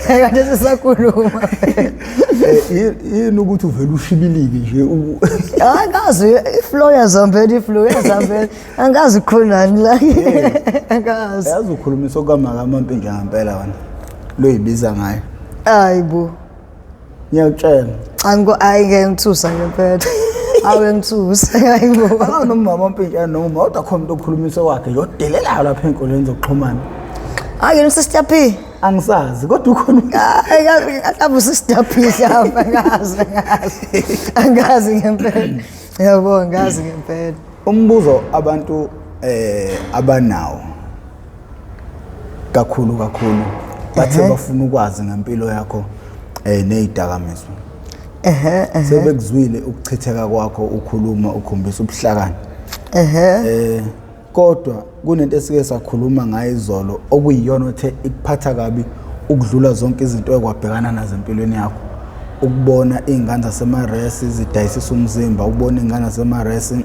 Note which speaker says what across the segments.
Speaker 1: Kade sisakhuluma.
Speaker 2: Yini ukuthi uvele ushibilike nje?
Speaker 1: Angazi, iflow yazambela, iflow yazambela. Angazi khonani la. Angazi.
Speaker 2: Yazi ukhulumisa okamaka amampintsha ngempela wena. Loyibiza ngayo.
Speaker 1: Hayibo.
Speaker 2: Ngiyakutshela.
Speaker 1: Ango ayi ngeke ngithusa ngempela. Awe ngithusa hayibo.
Speaker 2: Akawu noma amampintsha noma kodwa khona umuntu okhulumisa kwakhe nje odelelayo lapha ey'nkundleni zokuxhumana.
Speaker 1: Hayi yena uSister P.
Speaker 2: Angisazi kodwa ukhona.
Speaker 1: Hayi mhlawumbe uSister P mhlawumbe angazi angazi. Angazi ngempela. Yabo angazi ngempela.
Speaker 2: Umbuzo abantu abanawo kakhulu kakhulu bathe bafuna ukwazi ngempilo yakho nezidakamizwa.
Speaker 1: Ehhe ehhe.
Speaker 2: Sebekuzwile ukuchitheka kwakho ukhuluma ukhombisa ubuhlakani.
Speaker 1: Ehhe.
Speaker 2: Kodwa kunento esike sakhuluma ngayo izolo okuyiyona othe ikuphatha kabi ukudlula zonke izinto ekwabhekana nazo empilweni yakho. Ukubona iy'ngane zasemaresi zidayisisa umzimba, ukubona iy'ngane zasemaresi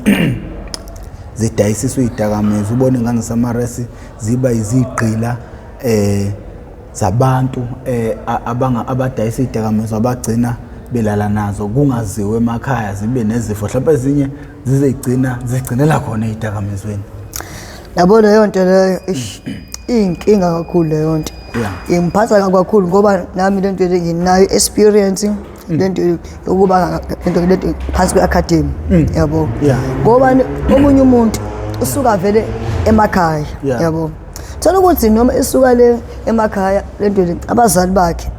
Speaker 2: zidayisiswa iy'dakamizwa, ubona iy'ngane zasemaresi ziba izigqila zabantu abanga abadayisa iy'dakamizwa abagcina belala nazo kungaziwe emakhaya zibe nezifo mhlawumbe ezinye zizigcina zigcinela khona ey'dakamizweni.
Speaker 1: Yabo leyo nto leyo ish iyinkinga kakhulu leyo nto. Ingiphatha kakhulu ngoba nami lento le nginayo experience lento yokuba lento phansi kwe-academy yabo. Ngoba omunye umuntu usuka vele emakhaya yabo. Thola ukuthi noma esuka le emakhaya lento le abazali bakhe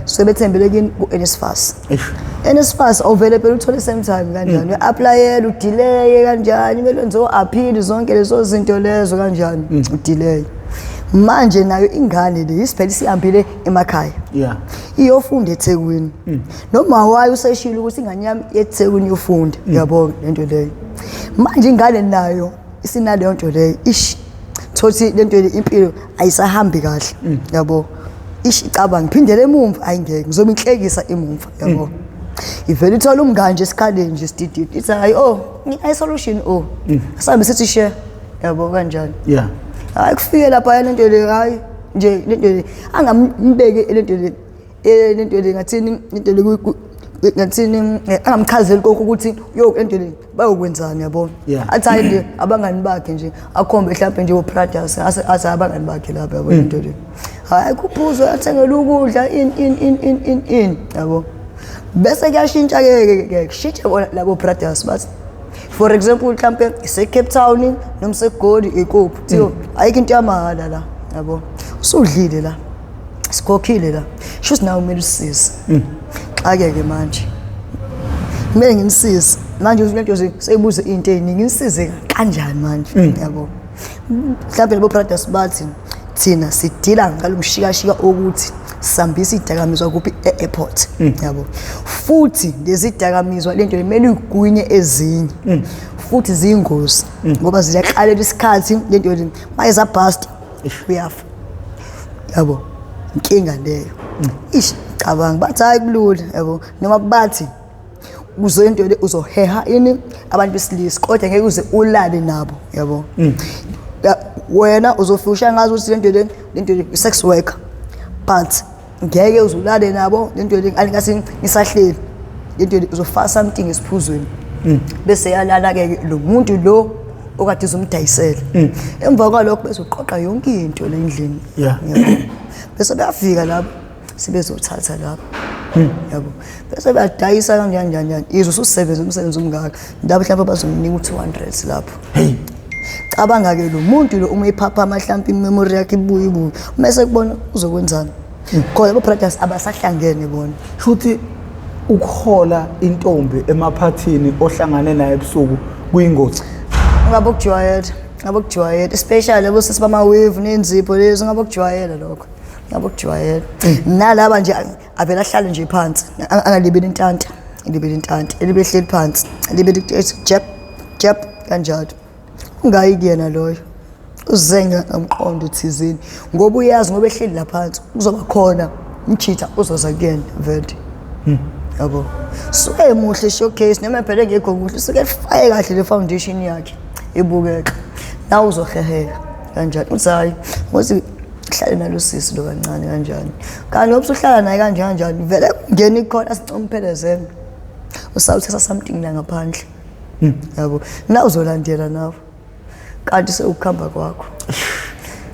Speaker 1: sebethembele kini ku-NSFAS. NSFAS awuvele phela uthole same time kanjani, uya-applyela udelay kanjani, kumele wenze o-appeal zonke lezo zinto lezo kanjani, udelay. Manje nayo ingane le isiphela isihambile emakhaya. Iyofunda eThekwini. Noma wayo useshilo ukuthi ingane yami eThekwini iyofunda, yabo lento leyo. Manje ingane nayo isinaleyo nto leyo. Ish thothi lento le impilo ayisahambi kahle, yabo. Ish icabanga ngiphindele emumva, ayingeke ngizobe inhlekisa emumva, yabo. Ivele ithola umngane nje esikhaleni nje sidididi. Ithi hayi oh, nginayo solution oh. Asambe sithi share, yabo kanjani. Hayi kufike lapha lento le hayi nje lento le angambeke lento le lento le ngathini lento le ngathini angamchazeli konke ukuthi yo lento le bayokwenzani yabo. Athi hayi nje abangani bakhe nje akhombe mhlawumbe nje oPradas ase abangani bakhe lapha yabo lento le. Hayi kuphuzwe athengele ukudla in in in in in in yabo. Bese kuyashintsha ke ke kushintsha bona labo Pradas bathi for example mhlambe ise Cape Town noma seGoli ikuphi thiyo ayikho into yamahhala la yabo. Usudlile la sikhokhile la shuthi nawe kumele usisize. Xake ke manje kumele ngimsize manje lento seyibuze into eziningi ngimsize kanjani manje yabo. Mhlawumbe labo brothers bathi thina sidila ngalomshikashika ukuthi sihambisa idakamizwa kuphi e-airport yabo. Futhi lezi dakamizwa lento kumele uyigwinye ezinye futhi ziyingozi ngoba ziyaqalela isikhathi lento le maye zabust uyafa yabo. Inkinga leyo. Ish cabanga bathi hayi kulula yabo, noma bathi uzoyento le uzoheha ini abantu besilisa kodwa ngeke uze ulale nabo yabo. Wena uzofika ngazi ukuthi lento le sex worker but ngeke uzulale nabo lento le alingasi nisahleli lento le uzofaka something esiphuzweni bese yalala ke lo muntu lo okade uzomdayisela. Emva kwalokho bese uqoqa yonke into le endlini. Bese bayafika lapho sebezothatha lapho yabo bese bayadayisa kanjani kanjani kanjani. Izwe ususebenza umsebenzi omngaka ndaba mhlawumbe bazomnika u200 lapho.
Speaker 2: Hey
Speaker 1: cabanga ke lo muntu lo uma iphaphama mhlawumbe imemory yakhe ibuye ibuye mase kubona uzokwenzani. Khona abo brothers abasahlangene bona.
Speaker 2: Futhi ukuhola intombi emaphathini ohlangane naye ebusuku kuyingozi.
Speaker 1: Ngabe ukujwayela, ngabe ukujwayela especially labo sisi bama wave nenzipho lezo ngabe ukujwayela lokho. Ngabe ukujwayela. Nalaba nje avela ahlale nje phansi angalibeli intanta, ilibeli intanta, elibe hleli phansi, libeli jab jab kanjalo. Ungayi kuyena loyo. Uzenga ngomqondo thizeni ngoba uyazi ngoba ehleli la phansi kuzoba khona umchitha uzoza kuyena vele. Yabo. Suke muhle showcase noma phela engekho kuhle usuke efake kahle le foundation yakhe ibukeka. Nawe uzoheheka kanjalo. Uthi hayi ngothi Uhlale nalo sisi lo kancane kanjani. Kanti ngoba usuhlala naye kanje kanjani vele kungena ikhona sicomphelezele. Usawuthesa something la ngaphandle. Yabo. Na uzolandela nawe. Kanti sekuhamba kwakho.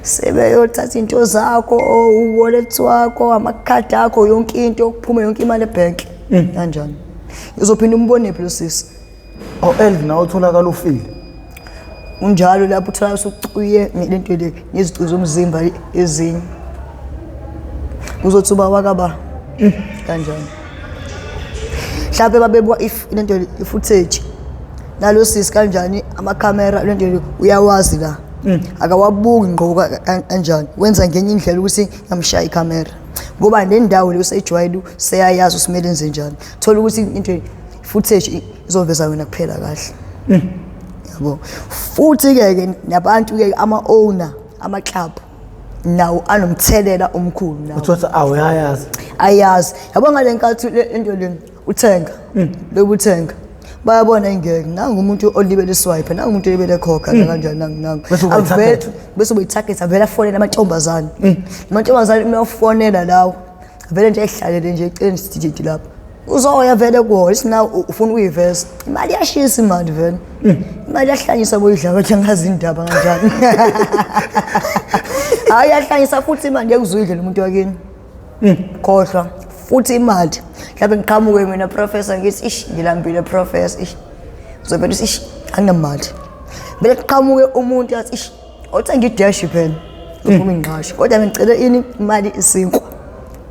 Speaker 1: Sebeyothatha into zakho, uwallet wakho, amakhadi akho, yonke into, kuphume yonke imali ebhenki. Kanjani? Uzophinda umbone phi lo sisi?
Speaker 2: Oh Elvi nawe utholakala ufile.
Speaker 1: Unjalo lapho uthola usucwiye lento le nezici zomzimba ezinye. Uzothi uba wakaba kanjani? Mhlawumbe babebuka if lento i-footage nalo sisi kanjani amakhamera lento le uyawazi la. Akawabuki ngqo kanjani. Wenza ngenye indlela ukuthi ngamshaya ikhamera. Ngoba le ndawo le useyijwayele seyayazi usimele enze njani. Thola ukuthi into footage izoveza wena kuphela kahle. Yabo. Futhi ke ke nabantu ke ama owner ama club nawo anomthelela omkhulu nawo.
Speaker 2: Uthola awuyayazi.
Speaker 1: Ayazi. Yabo ngale nkathi lento le uthenga. Lokuthenga. Bayabona ingeke nangu umuntu olibele swipe nangu umuntu olibele khokha kanjani nangu nangu.
Speaker 2: Bese uba yi-target.
Speaker 1: Bese uba yi-target avela afonela amantombazane. Amantombazane uma ufonela lawo vele nje ehlalele nje eceleni sididi lapho. Uzoya vele kuwo isina ufuna ukuyiveza. Imali iyashisa imali vele. Imali iyahlanyisa boyidla kodwa ngazi indaba kanjani. Hayi iyahlanyisa futhi imali ngeke uzuyidle nomuntu wakini. Khohlwa futhi imali. Mhlawumbe ngiqhamuke mina professor ngithi ish ngilambile professor ish. Uzovela uthi ish anginamali. Vele kuqhamuke umuntu athi ish awuthenga idash phela. Uphuma ingqasho. Kodwa ngicela ini imali isinkwa.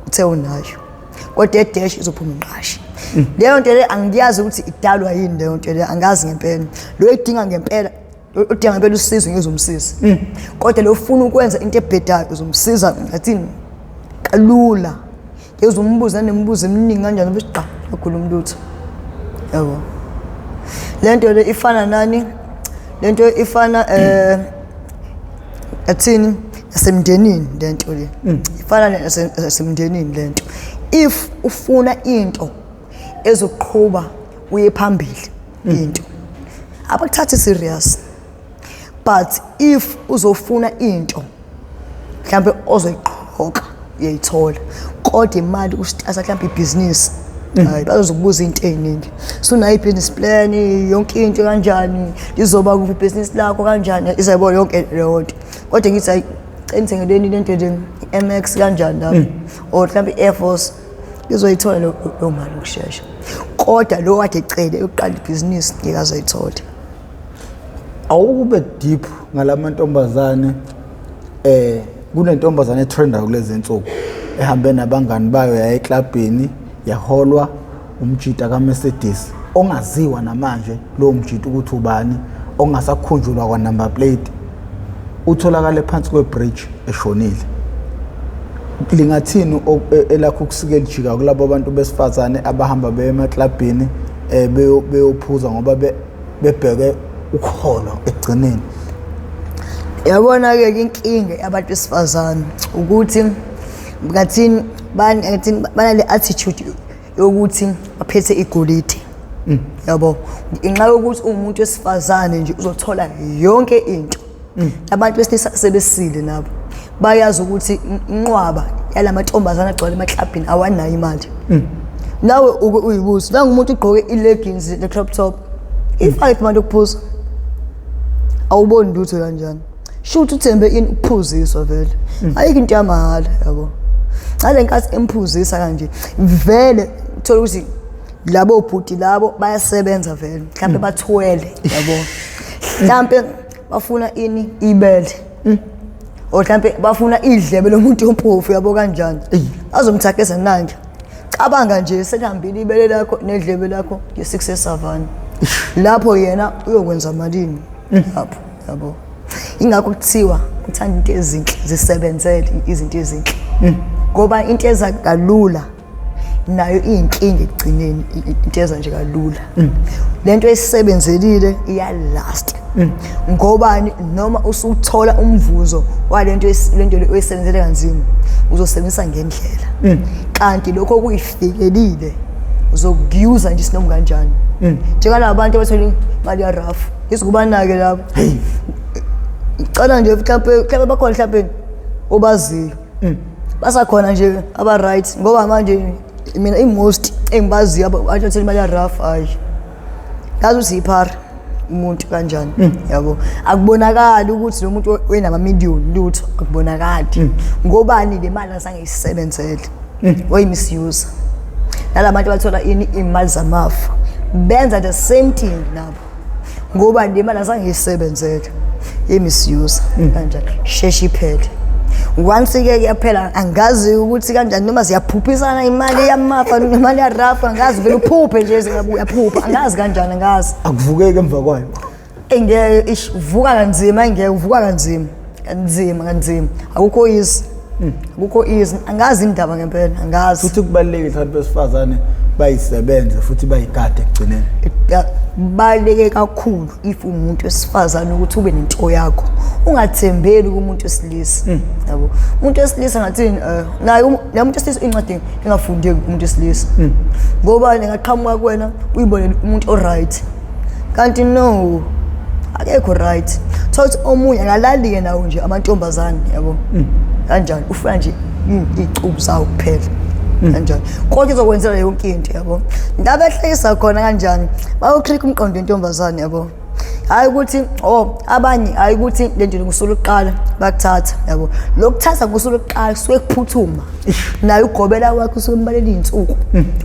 Speaker 1: Uthe unayo. Kodwa idash izophuma ingqasho. Leyo nto le angiyazi ukuthi idalwa yini leyo nto le angazi ngempela. Lo edinga ngempela udinga ngempela usizo ngizomsiza. Kodwa lo ufuna ukwenza into ebhedayo uzomsiza ngathini kalula. Ngizombuza nemibuzo eminingi kanjani bese cha akhuluma lutho. Yabo. Lento le ifana nani? Lento ifana athini nasemndenini lento le. Ifana nasemndenini lento. If ufuna into ezoqhuba uye phambili into. Abakuthathi serious. But if uzofuna into mhlambe ozoyiqhoka uyayithola kodwa imali usitasa mhlambe ibhizinisi hayi bazokubuza into eziningi sunayo i-business plan yonke into kanjani lizoba kuphi ibhizinisi lakho kanjani izayibona yonke leyo nto kodwa ngithi hayi cela lento nje i-MX kanjani lapho or mhlambe i-Air Force izoyithola leyo mali ukushesha kodwa lo kade ecele ukuqala ibhizinisi ngeke azoyithola.
Speaker 2: Awukube deep ngalamantombazane kunentombazane etrendayo kulezi insuku ehambe nabangani bayo yaye eklabhini yaholwa umjita kaMercedes ongaziwa namanje lowo mjita ukuthi ubani ongasakhunjulwa kwa number plate utholakale phansi kwebridge eshonile. Lingathini elakho ukusike lijika kulabo bantu besifazane abahamba beye emaklabhini beyophuza ngoba bebheke ukholo ekugcineni?
Speaker 1: Yabona ke inkinga yabantu besifazane ukuthi ngathini ngathini banale attitude yokuthi baphethe igolide. Yabo inxa yokuthi umuntu wesifazane nje uzothola yonke into. Abantu besilisa sebesile nabo bayazi ukuthi inqwaba yalamantombazana agcwele emaklabhini awanayo imali. Nawe uke uyibuze nangu umuntu ugqoke i-leggings ne-crop top ifake imali yokuphuza awuboni lutho kanjani shuthi uthembe ini ukuphuziswa vele ayikho into yamahhala yabo. Ngale nkathi emphuzisa kanje vele uthola ukuthi labo bhuti labo bayasebenza vele mhlambe bathwele yabo mhlambe bafuna ini ibele or mhlambe bafuna idlebe lomuntu ompofu yabo kanjani azomthakesa nange. Cabanga nje selihambile ibele lakho nedlebe lakho nge-6 esavana lapho yena uyokwenza malini lapho yabo. Ingakho kuthiwa uthanda into ezinhle zisebenzele izinto ezinhle ngoba into eza kalula nayo iyinkinga ekugcineni into eza nje kalula. Lento esisebenzelile iyalast ngobani noma usuthola umvuzo walento lento oyisebenzele kanzima uzosebenzisa ngendlela kanti lokho okuyifikelile uzokuyuza nje sinoma kanjani. Njengalaba bantu abathola imali ya rough izikubanake labo. Cala nje mhlambe bakhona mhlambe Obaziyo basakhona nje aba right, ngoba manje mina i-most engibaziyo abathatha imali ya-rough, hayi, ngazi ukuthi yiphara umuntu kanjani, yabo. Akubonakali ukuthi lo muntu wenamamiliyoni, lutho akubonakali. Ngobani? Le mali azange isebenzele, wayi-misuse. Nalabantu bathola ini, iy'mali zamafa, benza the same thing nabo. Ngoba le mali azange isebenzele, ye-misuse kanjani, sheshe iphele. Once-ke kuyaphela, angazi ukuthi kanjani, noma ziyaphuphisana imali yamafa nemali ya-rough, angazi. Vele uphuphe nje, uyaphupha, angazi kanjani, angazi.
Speaker 2: Akuvukeki emva kwayo.
Speaker 1: Engeke, ish, uvuka kanzima, engeke, uvuka kanzima, kanzima, kanzima. Akukho easy, akukho easy. Angazi indaba ngempela, angazi.
Speaker 2: Futhi kubalulekile ukuthi abantu besifazane bayisebenze futhi bayigade ekugcineni.
Speaker 1: Kubaluleke kakhulu if umuntu wesifazane ukuthi ube nento yakho, ungathembeli kumuntu wesilisa, yabo. Umuntu wesilisa ngathini, naye naye umuntu wesilisa incwadi engafundeki umuntu wesilisa, ngoba ngaqhamuka kuwena uyibonele umuntu o-right, kanti no, akekho right. Thola ukuthi omunye akalalike nawo nje amantombazane, yabo, kanjani, ufuna nje iy'cubu zawo kuphela, kanjani, kodwa izokwenzela yonke into, yabo. La behlekisa khona kanjani, bawu-trick umqondo wentombazane, yabo. Hayi ukuthi, oh, abanye, hayi ukuthi le nto ngosuku lokuqala bakuthatha, yabo. Lokuthatha ngosuku lokuqala kusuke kuphuthuma, naye ugobela wakho usuke embalela iy'nsuku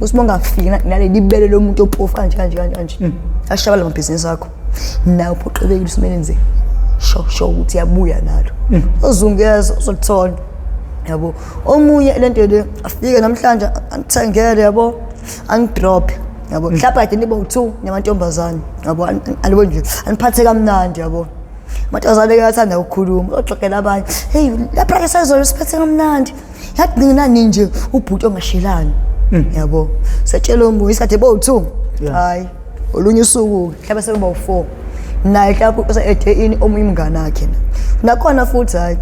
Speaker 1: uthi uma ungafiki naleli bele lomuntu ompofu kanje kanje kanje kanje, ashabala amabhizinisi akho, nawe uphoqelekile usumele nje sho sho ukuthi yabuya nalo, uzungeza uzolithola, yabo. Omunye lento le afike namhlanje angithengele, yabo, angi-drop, yabo. Mhlawumbe kade nibe u-two namantombazane, yabo, anibo nje aniphathe kamnandi, yabo. Amantombazane ayathanda ukukhuluma, uzoxoxela abanye, hey, lapha ke sezolo siphethe kamnandi, yagcina nje ubhuti ongashelani, yabo, setshela omunye isikhathi bo-two. Hayi, olunye usuku mhlawumbe sekuba u-four, naye mhlawumbe use-ede ini omunye umngane wakhe nakhona futhi, hhayi,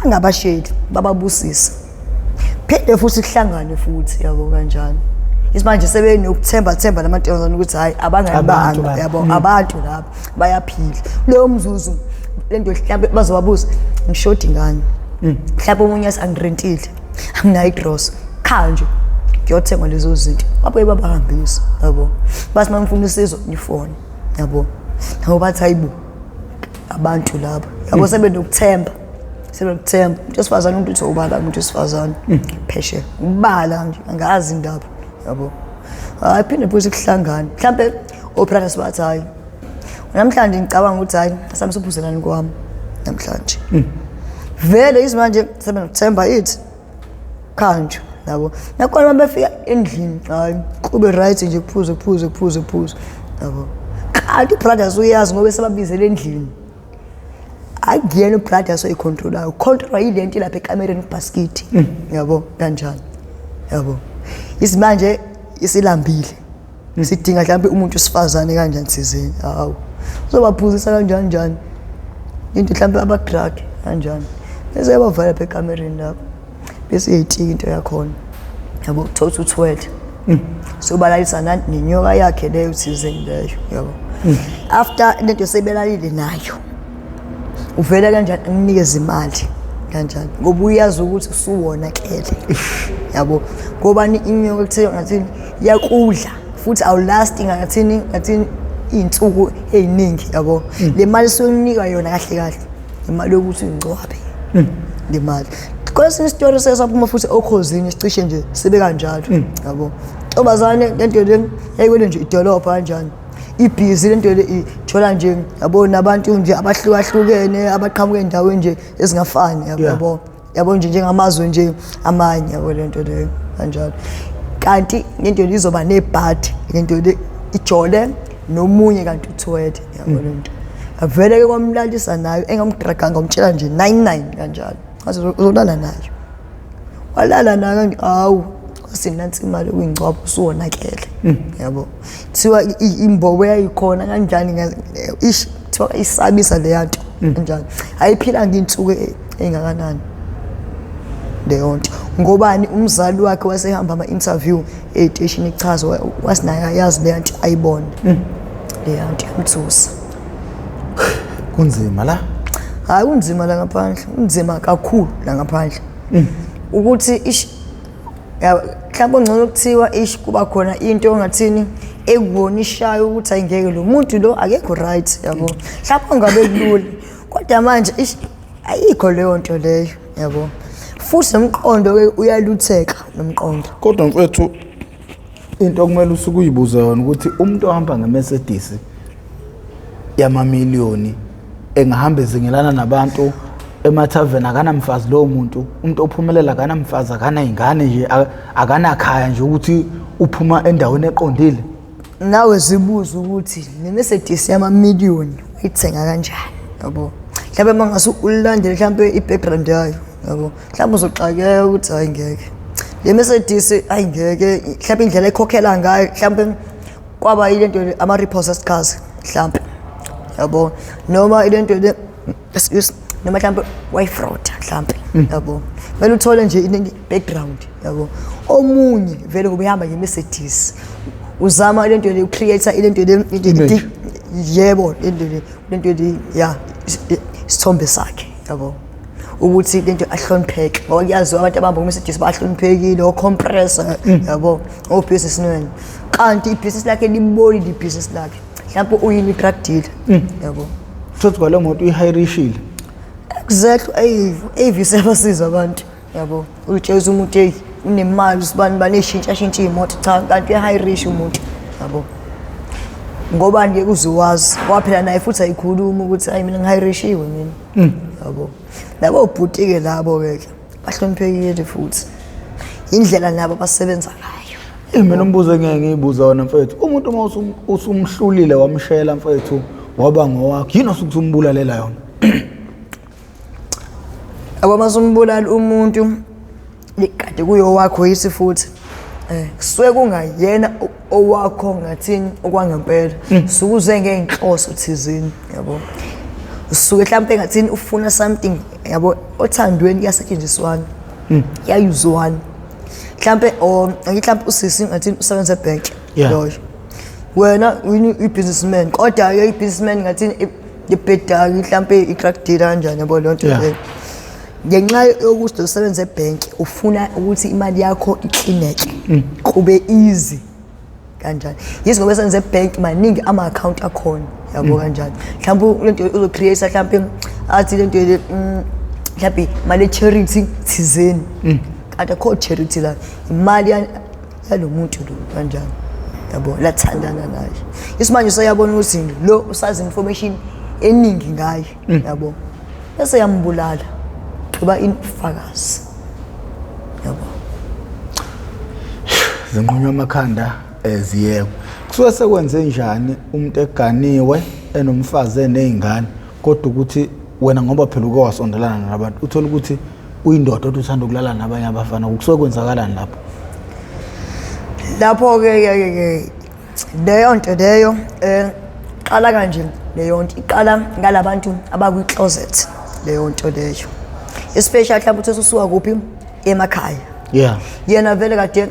Speaker 1: bangabasheli, bababusisa, phinde futhi kuhlangane futhi, yabo, kanjani. Isimanje sebenokuthemba themba lamantombazane ukuthi hhayi, abangani
Speaker 2: Abantu
Speaker 1: bami
Speaker 2: laba.
Speaker 1: Yabo, abantu laba bayaphila. Kuleyo mzuzu lento mhlawumbe bazobabuza ngishodi ngani, mhlawumbe omunye athi angirentile, anginayo igrosa, kha nje kuyothengwa lezo zinto, babuye babahambise, yabo. Bathi uma ngifuna usizo nifone, yabo, nabo bathi hayibo, abantu laba, yabo, sebenokuthemba, sebenokuthemba umuntu wesifazane. Umuntu uthi ubala umuntu wesifazane phesheya, ubala nje, angazi indaba, yabo. Hayi, phinde futhi kuhlangane mhlampe o-brothers bathi hayi, namhlanje ngicabanga ukuthi hayi, sami sophuzelani kwami namhlanje vele izimanje sebenokuthemba ithi kanje, yabo. Nakhona uma befika endlini, hayi, kube right nje, kuphuze kuphuze kuphuze kuphuze, yabo. Kanti u-brothers uyazi ngoba sebabizele endlini, akuyena u-brothers oyi-control-ayo, control yile nto lapha ekamereni, ubhaskidi, yabo, kanjani, yabo. Isimanje isilambile, sidinga mhlawumbe umuntu wesifazane kanjani thizeni, hawu, uzobaphuzisa kanjani njani into, mhlawumbe aba-drug kanjani, bese yabavala lapha ekamereni lapho, bese iyayitika into yakhona, yabo, thola ukuthi uthwele, sobalalisa nenyoka yakhe leyo thizeni leyo, yabo. After lento sebelalile nayo, uvela kanjani anginikeze imali kanjani, ngoba uyazi ukuthi usuwonakele, yabo. Ngoba inyoka kuthiwa ngathini, iyakudla futhi awu-last-i ngathini ngathini iy'nsuku ey'ningi, yabo. Le mali suyonika yona kahle kahle imali yokuthi ungcwabe le mali. Kwesinye isitori sesaphuma futhi okhozini, sicishe nje sibe kanjalo, yabo. Ntombazane lento le yayikwele nje idolobha kanjani, ibhizi lento le ithola nje, yabo, nabantu nje abahlukahlukene abaqhamuka endaweni nje ezingafani, yabo, yabo, yabo nje njengamazwe nje amanye, yabo, lento leyo kanjalo. Kanti lento le izoba nebhadi, lento le ijole nomunye, kanti uthwele, yabo, lento avele ke kwamlalisa nayo engamdraganga, umtshela nje 99 kanjalo, aze uzolala nayo, walala nayo kanje, hawu, wasinansi imali okuyingcwaba, usuwonakele, yabo. Kuthiwa imbobo yayikhona kanjani, ish, kuthiwa isabisa leya nto kanjani, ayiphilanga iy'nsuku ey'ngakanani leyo nto. Ngobani? Umzali wakhe wasehamba ama-interview ey'teshini echaza, wasinaye ayazi leya nto, ayibone leya nto yamthusa.
Speaker 2: Kunzima la.
Speaker 1: Hayi, kunzima la ngaphandle, kunzima kakhulu la ngaphandle. Ukuthi ish ya mhlawumbe ngcono kuthiwa ish kuba khona into ongathini ekubonishayo ukuthi ayingeke lo muntu lo akekho right, yabo. Mhlawumbe ngabe kulula, kodwa manje ish ayikho leyo nto leyo, yabo. Futhi nomqondo ke uyalutheka nomqondo.
Speaker 2: Kodwa mfethu, into okumele usuke uyibuze yona ukuthi umuntu ohamba ngeMercedes yamamiliyoni engahamba ezingelana nabantu emathaveni, akanamfazi lowo muntu. Umuntu ophumelela akanamfazi, akanayingane nje, akanakhaya nje, ukuthi uphuma endaweni eqondile.
Speaker 1: Nawe zibuza ukuthi le Mercedes yamamiliyoni uyithenga kanjani, yabo. Mhlawumbe uma ngase ulandele mhlawumbe i-background yayo, yabo, mhlawumbe uzoxakeka ukuthi hayi ngeke le Mercedes, hayi ngeke, mhlawumbe indlela ekhokhela ngayo, mhlawumbe kwaba yile nto le, ama-repossessed cars mhlawumbe, yabo, noma ile nto le, excuse, noma mhlawumbe wayi-fraud mhlawumbe, yabo. Kumele uthole nje background, yabo. Omunye vele ngoba ihamba nge-Mercedes uzama ile nto le ucreate ile nto le
Speaker 2: Image.
Speaker 1: Yebo, le nto le ya isithombe sakhe, yabo, ukuthi lento ahlonipheke, ngoba kuyaziwa abantu abahamba ku-Mercedes bahloniphekile, o-compressor, yabo, o-businessman, kanti ibhizinisi lakhe libolile, ibhizinisi lakhe mhlawumbe uyini i-drug dealer, yabo.
Speaker 2: Futhi kwale moto uyihayirishile.
Speaker 1: Exactly. Eyi eyi, siyabasiza abantu, yabo. Utshela umuntu, hey, unemali usibani bani, eshintsha shintsha iy'moto, cha, kanti uyahayirisha umuntu, yabo. Ngobani ke uzowazi, ngoba phela naye futhi ayikhulumi ukuthi hayi mina ngihayirishiwe mina, yabo. Labo bhuti-ke labo-ke ke bahloniphekile futhi indlela nabo abasebenza ngayo.
Speaker 2: Mina umbuzo engeke ngiyibuza wona mfethu, umuntu uma usumhlulile wamshela mfethu, waba ngowakho, yini osuke usumbulalela yona?
Speaker 1: Yabo, masumbulala umuntu kade kuyowakho yisi futhi kusuke kungayena owakho ngathini okwangempela, suke uze ngey'nhloso thizeni, yabo. Usuke mhlawumpe ngathini ufuna something, yabo. Othandweni kuyasetshenziswana, kuyayuzwana mhlampe, or angithi mhlampe usisi ngathini usebenza ebhenki loyo, wena uyini i-businessman, kodwa-ke i-businessman ngathini ibhedayo mhlampe i-drug dealer kanjani, yabo, leyo nto leyo. Ngenxa yokuthi usebenza ebhenki ufuna ukuthi imali yakho iklineke, kube easy kanjani, yizi ngoba esenze ebhenki maningi ama-account akhona, yabo, kanjani. Mhlawumbe lento uzo-create mhlawumbe athi lento le mhlawumbe imali ye-charity thizeni, kanti akho charity la, imali yalo muntu lo kanjani, yabo, lathandana naye. Isimanje useyabona ukuthi lo usazi information eningi ngaye, yabo, bese yambulala gqiba inufakazi, yabo.
Speaker 2: Zinqunywa amakhanda, ziyekwe. Kusuke sekwenze njani umuntu eganiwe, enomfazi, eney'ngane, kodwa ukuthi wena ngoba phela uke wasondelana nabantu, uthole ukuthi uyindoda kodwa uthanda ukulala nabanye abafana, kusuke kwenzakalani lapho?
Speaker 1: Lapho-ke ke ke leyo nto leyo qala kanje, leyo nto iqala ngalabantu abakwi-closet, leyo nto leyo, especially mhlawumbe uthi usuka kuphi emakhaya, yena vele kade,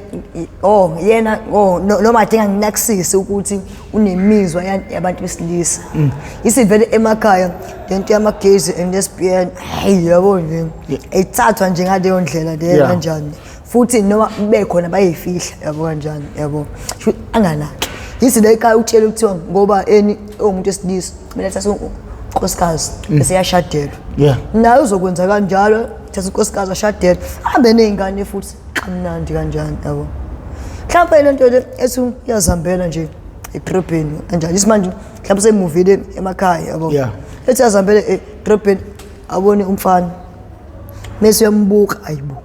Speaker 1: oh yena, oh noma kade enganginakisisi ukuthi unemizwa yabantu besilisa, isivele emakhaya lento yama-gays and lesbian, hayi, yabo nje, ayithathwa nje ngaleyo ndlela leyo kanjani, futhi noma bekhona bayayifihla, yabo, kanjani, yabo. Sho anganaki yisi la ekhaya, utshele kuthiwa ngoba eni umuntu wesilisa kumele athathe unkosikazi bese yashadelwa, naye uzokwenza kanjalo, thatha unkosikazi ashadelwe, ahambe ney'ngane futhi kamnandi kanjani, yabo. Mhlawumbe le nto le ethi uyazihambela nje edrobheni kanjani, isimanje mhlawumbe semuvile emakhaya, yabo, ethi uyazihambela edrobheni, abone umfana, mese uyambuka, ayibo,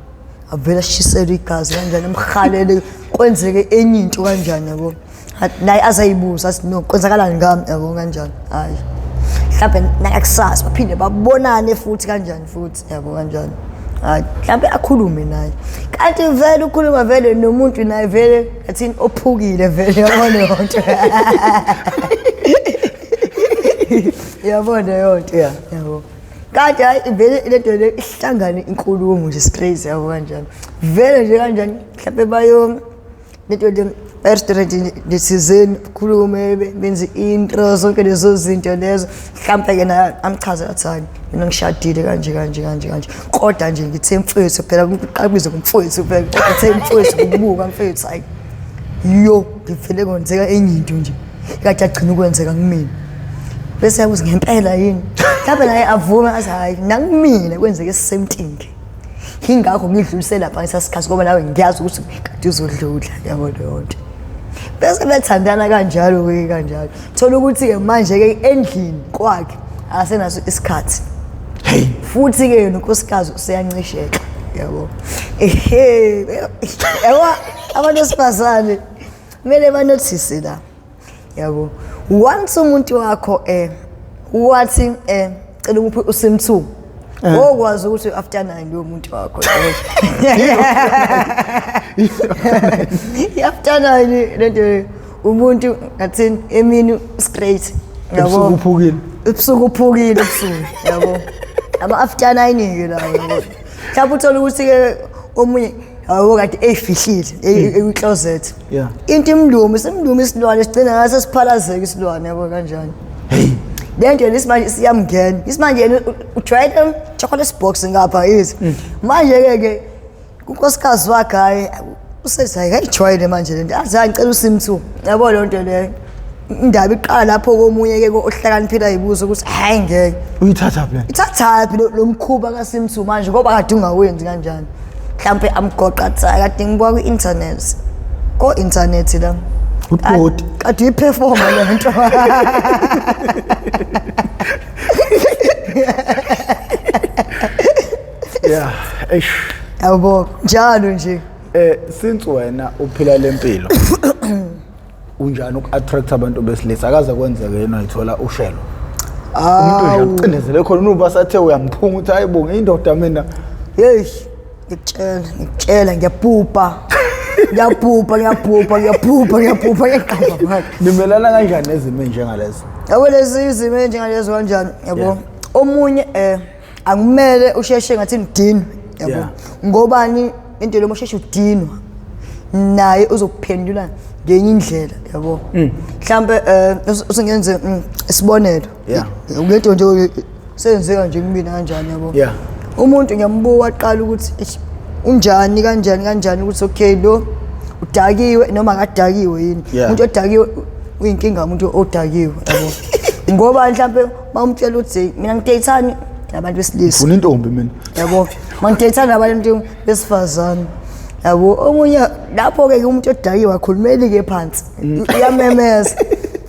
Speaker 1: avele ashiselwe igazi kanjani, emhalele, kwenzeke enye into kanjani, yabo. Naye azayibuza athi no, kwenzakalani ngami, yabo, kanjani. Hayi, mhlawumbe nakakusasa baphinde babonane futhi kanjani futhi, yabo, kanjani. Hayi, mhlawumbe akhulume naye, kanti vele ukhuluma vele nomuntu naye vele athini ophukile vele, yabona leyo nto, yabona leyo nto, yabo. Kanti hayi vele lento le ihlangane inkulumo nje straight, yabo, kanjani vele nje kanjani, mhlawumbe bayo lento le Restaurant lethizeni khulume benze intro zonke lezo zinto lezo, mhlawumbe ke naye amchaze athi hayi mina ngishadile kanje kanje kanje kanje, kodwa nje ngithe mfethu phela kuqala kubizwe ngomfowethu phela, ngithe mfowethu kubuka mfethu, hayi yo ngivele kwenzeka enye into nje kade agcina ukwenzeka kumina, bese yabuza ngempela yini, mhlawumbe naye avume athi hayi nakumina kwenzeke same thing, yingakho ngidlulise lapha ngesasikhathi ngoba nawe ngiyazi ukuthi kade uzodlula, yabo leyo nto. Bese bethandana kanjalo-ke kanjalo, thola ukuthi-ke manje-ke endlini kwakhe akasenaso isikhathi, futhi-ke nonkosikazi useyancisheka, yabo. Ehe, yabo abantu besifazane kumele banothise la, yabo. Once umuntu wakho wathi cela umuphe usim 2, okwazi ukuthi after 9 lo muntu wakho, after 9 lento umuntu ngathini emini straight,
Speaker 2: yabo, ebusuku uphukile,
Speaker 1: ebusuku uphukile ebusuku, yabo, ama after 9 ke lawo, yabo. Mhlawumbe uthola ukuthi ke omunye awu kade eyifihlile ekwi-closet, into imlumi simlumi isilwane sigcina ngase siphalazeke isilwane, yabo kanjani. Le nto lesimanje siyamngena isimanje, yena ujwayele chocolate box ngapha izi manje ke ke unkosikazi wakhe hayi usethi hayi kayijwayele manje le nto, athi hayi ngicela usim 2, yabo leyo nto leyo. Indaba iqala lapho komunye ke ohlakaniphile ayibuza ukuthi hayi ngeke
Speaker 2: uyithatha phi le
Speaker 1: ithathaphi lo mkhuba kasim 2 manje ngoba kade ungawenzi kanjani, mhlawumbe amgoqa athi hayi kade ngibuka kwi-internet, ko-internet la
Speaker 2: ubhodi
Speaker 1: kade uyiphefoma le nto.
Speaker 2: Yeah, eish.
Speaker 1: Yabo njalo nje.
Speaker 2: Since wena uphila lempilo, unjani uku-attract abantu besilisa? Akaze kwenzeke yena ayithola ushelo umuntu nje akucindezele khona unuba sathe uyamphunga uthi hayi bo ngiyindoda mina?
Speaker 1: Yeyi, ngikutshela ngikutshela, ngiyabhubha ngiyabhubha ngiyabhubha ngiyabhubha ngiyabhubha ngiyaqamba manje.
Speaker 2: Nimelana kanjani nezimo ey'njengalezo?
Speaker 1: Yabo lezi izimo ey'njengalezo kanjani, yabo, omunye akumele usheshe ngathi ngidinwe, yabo, ngobani into lo usheshe udinwa naye uzokuphendula ngenye indlela, yabo. Mhlambe usengenze isibonelo ngento nje senzeka nje kumina kanjani, yabo. Umuntu ngiyambuka aqala ukuthi eish, unjani kanjani kanjani, ukuthi okay lo udakiwe noma akadakiwe yini. Umuntu odakiwe uyinkinga, umuntu odakiwe, yabo, ngoba mhlambe bamtshela ukuthi mina ngideyithani nabantu besilisa,
Speaker 2: Ufuna intombi mina.
Speaker 1: Yabo, mangideyithani nabantu besifazane, yabo. Omunye lapho-ke umuntu odakiwe akhulumeli-ke phansi, uyamemeza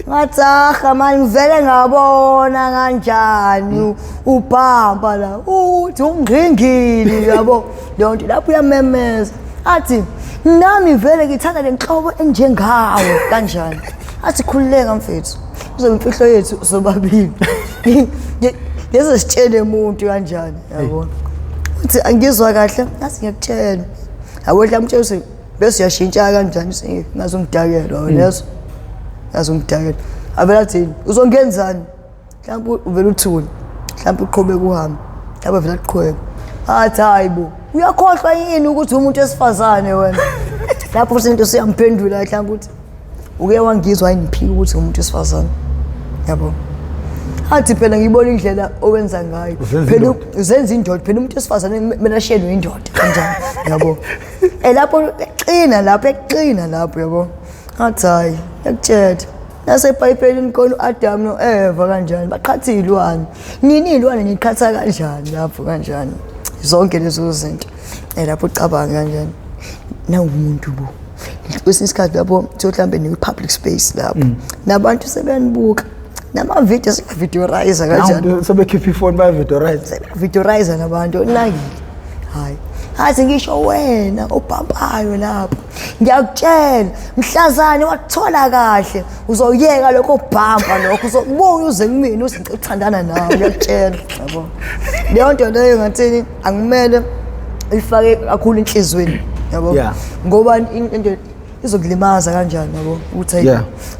Speaker 1: ngathi aha mani ngivele ngabona kanjani ubhampa la uthi ungqingili, yabo leyo nto lapho uyamemeza athi nami vele ngithanda le nhlobo enjengawe kanjani, athi khululeka mfethu, kuzoba imfihlo yethu sobabili, ngeze sitshele umuntu kanjani, yabo. Uthi angizwa kahle, athi ngiyakutshela, yabo, mhlawumbe umtshela ukuthi bese uyashintsha kanjani, ngazongidakela leso ngazongidakela, avela athini uzongenzani, mhlawumbe uvela uthule, mhlawumbe uqhubeke uhambe, mhlawumbe vele aqhubeke athi hayi bo uyakhohlwa yini ukuthi umuntu wesifazane wena, lapho futhi into siyamphendula mhlawumbe ukuthi uke wangizwa yini ngiphika ukuthi umuntu wesifazane, yabo, athi phela ngibona indlela owenza ngayo phela uzenza indoda, phela umuntu wesifazane kumele ashelwe indoda kanjani, yabo. Lapho eqina lapho eqina lapho, yabo, athi hayi yakutshela nasebhayibhelini khona u-Adam no-Eva kanjani baqhatha iy'lwane, nini iy'lwane niqhatha kanjani lapho kanjani, zonke lezo zinto lapho ucabanga kanjani nawumuntu bo. Kwesinye isikhathi lapho kuthiwa mhlawumbe nikwi-public space lapho nabantu sebeyanibuka namavidiyo sebavideorize kanjani,
Speaker 2: sebekhipha ifoni bayavideorize,
Speaker 1: sebavideorize nabantu nakile, hayi athi ngisho wena obhampayo lapho ngiyakutshela mhlazane wakuthola kahle uzoyeka lokho obhampa lokho uzobuya uze kumina uze ngicela ukuthandana nawe, ngiyakutshela, yabo. Leyo nto leyo ngathini akumele uyifake kakhulu enhliziyweni, yabo, ngoba into izokulimaza kanjani, yabo, ukuthi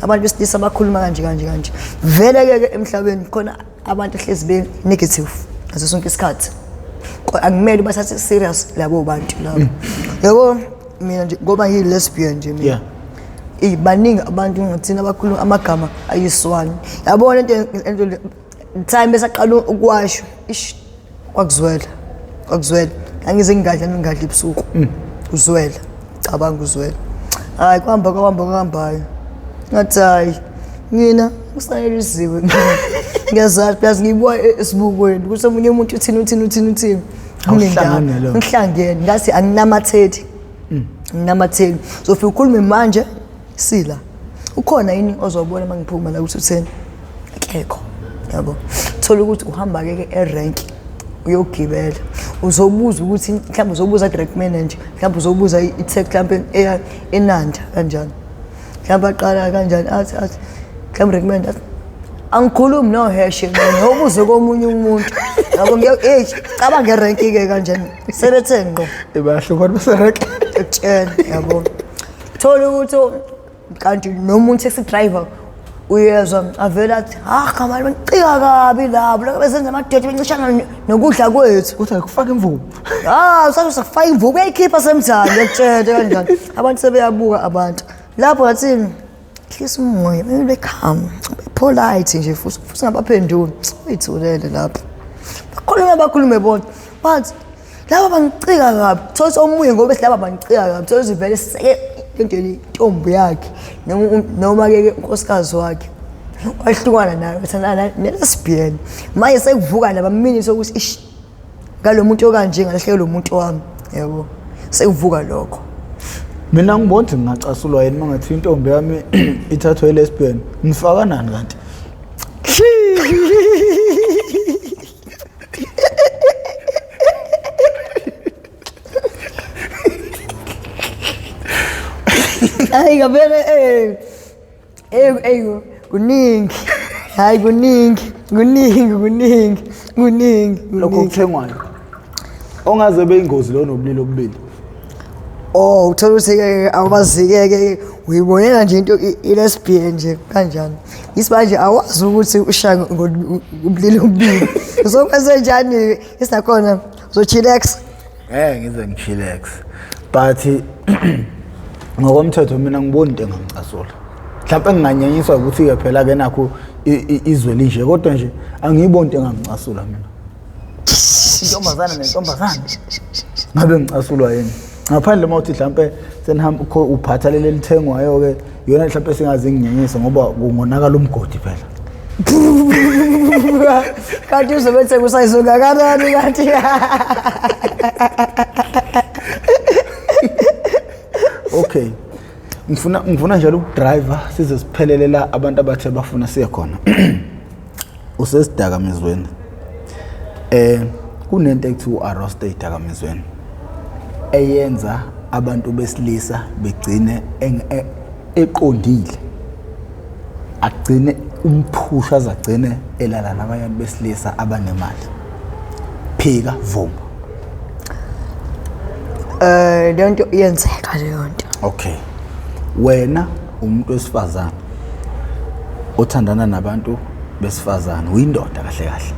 Speaker 1: abantu besilisa bakhuluma kanje kanje kanje, vele ke ke emhlabeni khona abantu hlezi be negative ngaso sonke isikhathi, akumele ubathathe serious labo bantu labo, yabo. Mina nje ngoba ngiyi lesbian nje mina, Baningi abantu ngathina abakhuluma amagama ayiswani. Yabona into time besaqala ukuwasho, ish kwakuzwela. Kwakuzwela. Angize ngingadla ngingadli ebusuku. Uzwela. Cabanga uzwela. Hayi kuhamba kuhamba kuhambayo. Ngathi hayi mina ngisanelisiwe. Ngiyazazi plus ngibuka esibukweni ukuthi omunye umuntu uthini uthini uthini uthini.
Speaker 2: Awuhlangani naleyo.
Speaker 1: Ngihlangene ngathi anginamatheli. Nginamatheli. Zofika ukhulume manje sila. Ukhona yini ozobona uma ngiphuma la ukuthi utheni? Akekho. Yabo. Thola ukuthi uhamba ke ke erank uyogibela. Uzobuza ukuthi mhlawumbe uzobuza direct manager, mhlawumbe uzobuza i-tech mhlawumbe eya eNanda kanjani. Mhlawumbe aqala kanjani athi athi mhlawumbe recommend athi angikhulumi no hash mina ubuze komunye umuntu. Yabo ngiya eh cabanga ngerank ke kanjani. Sebethe ngqo.
Speaker 2: Bayahluka baserank.
Speaker 1: Ekutshela yabo. Thola ukuthi kanti noma taxi driver uyezwa avela athi ah khamani bangicika kabi labo lokho besenza amadoda bencishana nokudla kwethu.
Speaker 2: Kuthi akufaka imvubu.
Speaker 1: Ah usasho sakufaka imvubu uyayikhipha semthando uyakutshela kanjani. Abantu sebeyabuka abantu. Lapho ngathi hlisa umoya be calm be polite nje futhi futhi ngabaphenduli uyithulele lapho. Bakhuluma bakhulume bona but laba bangicika kabi thola omunye ngoba bethi laba bangicika kabi thola vele seke into intombi yakhe noma ke unkosikazi wakhe wahlukana nayo wathandana ne-lesbian manje sekuvuka nabamini sokuthi ish ngalo muntu okanje ngalahleke lo muntu wami yabo sekuvuka lokho.
Speaker 2: Mina ngibona ukuthi ngingacasulwa yini uma ngathi intombi yami ithathwe i-lesbian ngifaka nani kanti?
Speaker 1: Hayi ngabele eh eh eh kuningi. Hayi kuningi, kuningi, kuningi, kuningi.
Speaker 2: Lokho kuthengwayo. Ongaze beyingozi lo nobulili obubili.
Speaker 1: Oh, uthola ukuthi ke awubazike ke uyibonela nje into i-lesbian nje kanjani. Isimanje awazi ukuthi ushaya ngobulili obubili. Uzokwenze njani isinakhona uzochillax.
Speaker 2: Ngeke ngize ngichillax. But ngokomthetho mina ngibona into engangicasula. Mhlawumbe nginganyanyiswa ukuthi ke phela ke nakho izwe linje kodwa nje angiyiboni into engangicasula mina. Intombazane nentombazane. Ngabe ngicasulwa yini? Ngaphandle uma uthi mhlawumbe senihamba uphatha leli elithengwayo ke iyona mhlawumbe singaze nginyenyise ngoba kungonakala umgodi phela.
Speaker 1: Kanti uzobe ethenga usayizo ngakanani kanti?
Speaker 2: Okay. Ngifuna njalo ukudriver size siphelele la abantu abathe bafuna siye khona. Usesidakamizweni. Kunento ekuthiwa u-arrest ezidakamizweni eyenza abantu besilisa begcine eqondile. Agcine umphusha azagcine elala nabanye abantu besilisa abanemali. Phika vuma.
Speaker 1: Leyo nto iyenzeka leyo nto.
Speaker 2: Okay. Wena umuntu wesifazane othandana nabantu besifazane, uyindoda kahle kahle.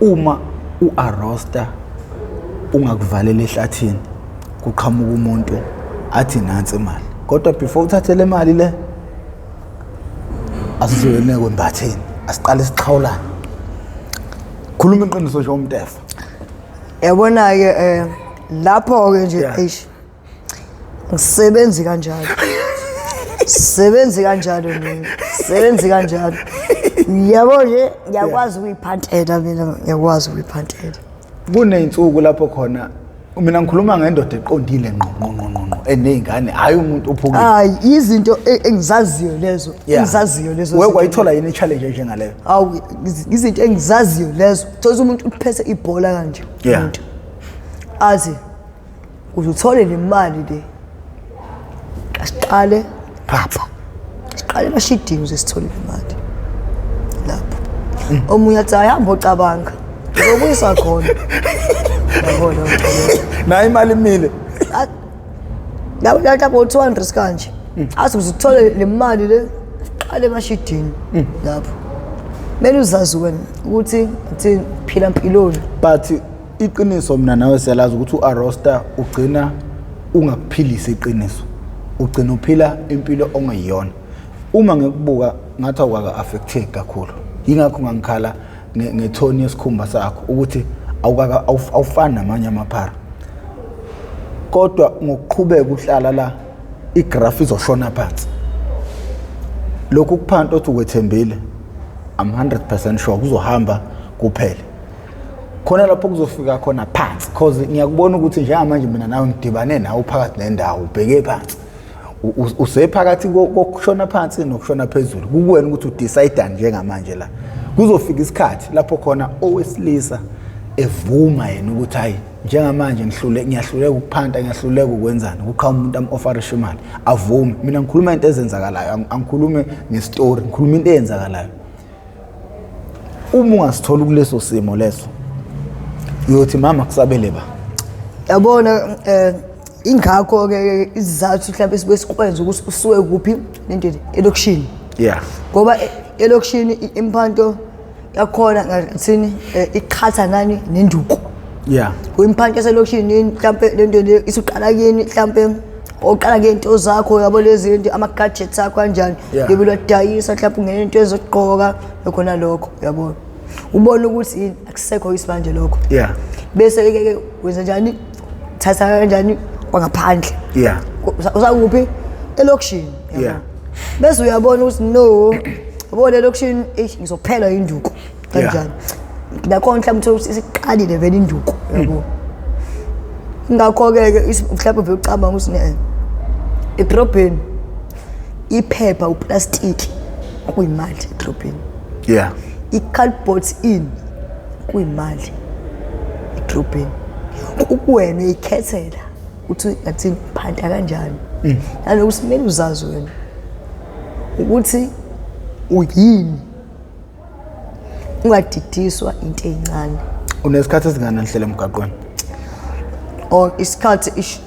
Speaker 2: Uma uarrosta ungakuvalela ehlathini kuqhamuka umuntu athi nansi imali. Kodwa before uthathe le mali le asizwene kwembatheni, asiqale sixhawulane. Khuluma iqiniso nje umtefa.
Speaker 1: Yabona ke lapho ke nje eish ngisebenzi kanjalo. Sebenzi kanjalo mina. Sebenzi kanjalo. Yabo nje ngiyakwazi ukuyiphantela mina, ngiyakwazi ukuyiphantela.
Speaker 2: Kuneyinsuku lapho khona mina ngikhuluma ngendoda eqondile ngqo ngqo ngqo ngqo ngqo eneyingane, hayi umuntu ophukile.
Speaker 1: Hayi izinto engizaziyo lezo, engizaziyo lezo.
Speaker 2: Wewe wayithola yini i-challenge enjengaleyo?
Speaker 1: Hawu izinto engizaziyo lezo. Thola umuntu uphethe ibhola kanje umuntu. Athi uzothole le mali le. Asiqale lapha. Siqale emashidini ukuze sithole le mali. Lapho. Omunye athi hayi hamba ocabanga. Uzobuyisa khona. Yabona ucabanga.
Speaker 2: Nayo imali imile.
Speaker 1: Labo lapho 200 kanje. Athi uzothole le mali le siqale emashidini lapho. Kumele uzazi wena ukuthi uthi phila mpiloni.
Speaker 2: But iqiniso mina nawe siyalazi ukuthi uArosta ugcina ungakuphilisi iqiniso. Ugcina uphila impilo ongeyona. Uma ngikubuka ngathi awukaka affected kakhulu, yingakho ngangikhala ngethoni yesikhumba sakho ukuthi awukaka awufani namanye amaphara. Kodwa ngokuqhubeka uhlala la, igraph izoshona phansi. Lokhu kuphanta othi ukwethembile, I'm 100% sure kuzohamba kuphele khona lapho kuzofika khona phansi, cause ngiyakubona ukuthi njengamanje mina nawe ngidibane nawe phakathi nendawo, ubheke phansi, usephakathi kokushona phansi nokushona phezulu. Kukuwena ukuthi udecide njengamanje. La kuzofika isikhathi lapho khona owesilisa evuma yena ukuthi hayi, njengamanje ngihlule, ngiyahluleka ukuphanta, ngiyahluleka ukwenzani, kuqhamuka umuntu am-offerishe imali, avume. Mina ngikhuluma into ezenzakalayo, angikhulume ngestori, ngikhuluma into eyenzakalayo. Uma ungasithola kuleso simo leso, uyothi mama kusabele ba.
Speaker 1: Yabona, ingakho ke isizathu mhlawumbe sibuye sikwenze ukuthi usuke kuphi lento elokishini, ngoba elokishini imphanto yakhona ngathini, iqhatha nani nenduku. Kuyimphantho yaselokishini, mhlampe lento le isuqala kini, mhlampe oqala ngey'nto zakho, yabo, lezi zinto, ama-gadgets akho kanjani. Yebo, lwadayisa mhlampe ungena into ezokugqoka, lokho nalokho, yabo, ubone ukuthi yini akusekho isimanje lokho. Bese ke wenza njani, thatha kanjani kwangaphandle. Usakuphi elokishini, yabo. Bese uyabona ukuthi no, yabo, elokishini, eish, ngizophela induku kanjani. Nakhona mhlawumbe uthole ukuthi isiqalile vele induku, yabo. Ingakho-ke ke mhlawumbe vele ucabanga ukuthi ne edrobheni iphepha, uplastiki kuyimali edrobheni. I-cardboard in kuyimali edrobheni. Kukuwena uyikhethela ukuthi ngathini, phanta kanjani, nalokuthi kumele uzazi wena ukuthi uyini, ungadidiswa into ey'ncane.
Speaker 2: Unesikhathi esingakanani hlele emgaqweni?
Speaker 1: Or isikhathi ish,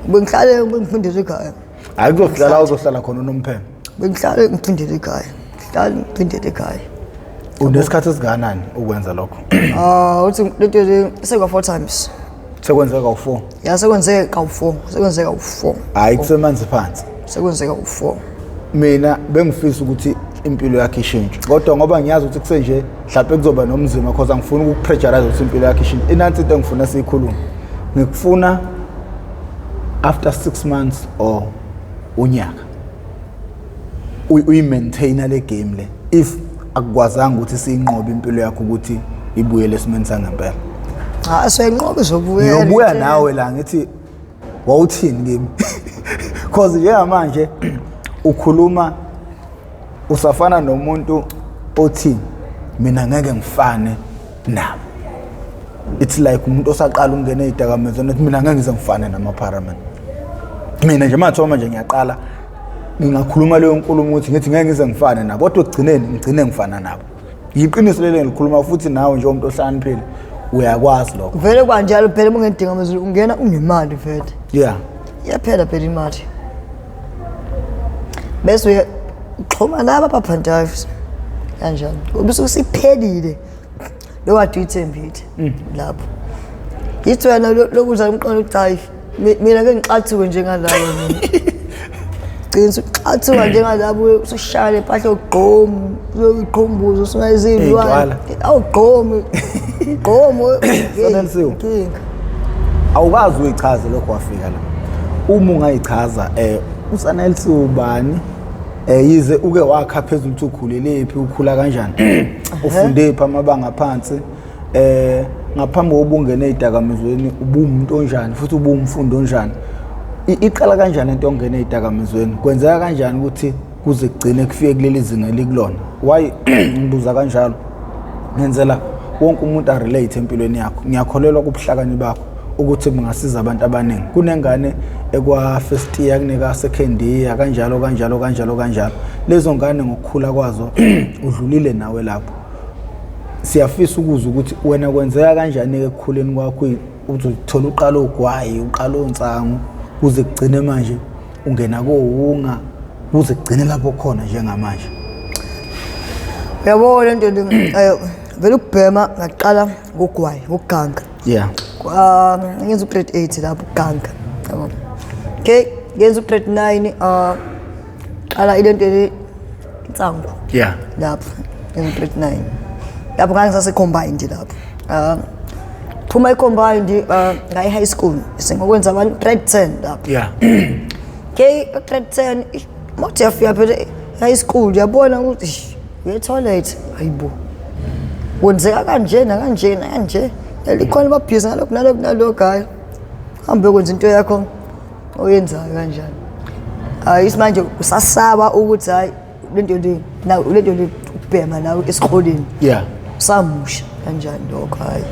Speaker 1: bengihlale bengifundela ekhaya.
Speaker 2: Hayi, kuzohlala, uzohlala khona unomphelo.
Speaker 1: Bengihlale ngifundela ekhaya, ngihlale ngifundela ekhaya.
Speaker 2: Unesikhathi esingakanani ukwenza lokho?
Speaker 1: Ah, uthi lento le sekwa 4 times.
Speaker 2: Sekwenzeka kawu-4?
Speaker 1: Ya, sekwenzeke kawu-4, sekwenzeka kawu-4.
Speaker 2: Hhayi, kusemanzi phansi.
Speaker 1: Sekwenzeka kawu-4.
Speaker 2: Mina bengifisa ukuthi impilo yakhe ishintshe, kodwa ngoba ngiyazi ukuthi kusenje mhlawumbe kuzoba nomzima, cause angifuni ukukupressurize ukuthi impilo yakhe ishintshe. Inansi into engifuna siyikhulume, ngikufuna after 6 months or unyaka uyi-maintaina le game le, if akukwazanga ukuthi siyinqobe impilo yakho ukuthi ibuyele esimeni sangempela.
Speaker 1: Cha, soyinqoba, izobuyela.
Speaker 2: Ngiyobuya nawe la ngithi wawuthini kimi, cause njengamanje ukhuluma usafana nomuntu othi mina ngeke ngifane nabo. It's like umuntu osaqala ukungena ey'dakamizweni ethi mina ngeke ngize ngifane namaphara. Mina nje mathoma nje ngiyaqala ngingakhuluma leyo nkulumo ukuthi ngithi ngeke ngize ngifane nabo, kodwa ekugcineni ngigcine ngifana nabo. Yiqiniso leli ngilikhuluma, futhi nawe njengomuntu ohlakaniphile uyakwazi lokho.
Speaker 1: Vele kwanjalo phela, uma ungedinga amazulu ungena unemali vele. Iyaphela phela imali, bese uye uxhuma laba abaphantayo kanjani, ngoba isuke isiphelile lo kade uyithembile lapho. Yithi wena lokuza umqondo ukuthi hayi, mina ke ngixathuke njengalabo, mina gcina usuxathuka njengalabo, usushaya le mpahla yogqomu, uyoyiqhumbuza usungayizilwane.
Speaker 2: Iy'ntwala.
Speaker 1: Awugqomi gqomu.
Speaker 2: Sanelisiwe.
Speaker 1: Inkinga.
Speaker 2: Awukazi uyichaze lokho wafika la. Uma ungayichaza, uSanelisiwe ubani, yize uke wakha phezulu ukuthi ukhulelephi, ukhula kanjani, ufunde phi amabanga phansi, ngaphambi kokuba ungene ey'dakamizweni ubuwumuntu onjani futhi ubuwumfundi onjani? Iqala kanjani into yokungena ey'dakamizweni? Kwenzeka kanjani ukuthi kuze kugcine kufike kuleli zinga elikulona? Why ngibuza kanjalo? Ngenzela wonke umuntu arelate empilweni yakho. Ngiyakholelwa kubuhlakani bakho ukuthi bungasiza abantu abaningi. Kunengane ekwa first year, kuneka second year, kanjalo kanjalo kanjalo kanjalo. Lezo ngane ngokukhula kwazo udlulile nawe lapho. Siyafisa ukuzwa ukuthi wena kwenzeka kanjani ekukhuleni kwakho uzothola uqala ogwayi, uqala onsangu, kuze kugcine manje ungena kowunga, kuze kugcine lapho khona njengamanje.
Speaker 1: Uyabo, le nto le, vele ukubhema ngaqala ngogwayi, ngokuganga. Ngenza u-grade 8 lapho, ukuganga, yabo. Okay. Ngenza u-grade 9, qala ilento le, insangu. Lapho ngenza u-grade 9, lapho ngangisase-combined lapho. Phuma i-combined, ngayi high school, sengokwenza abantu grade 10 lapho. Okay, grade 10 mothi yafika phela high school, yabona ukuthi ish, uye toilet, hayibo, kwenzeka kanje nakanje nakanje, likhona babhizi ngalokhu nalokhu nalokhu. Hayi, hambe kwenza into yakho oyenzayo kanjani. Hayi, isimanje usasaba ukuthi hayi, lento le na lento le ukubhema nawe esikoleni. Usamusha kanjani lokho. Hayi,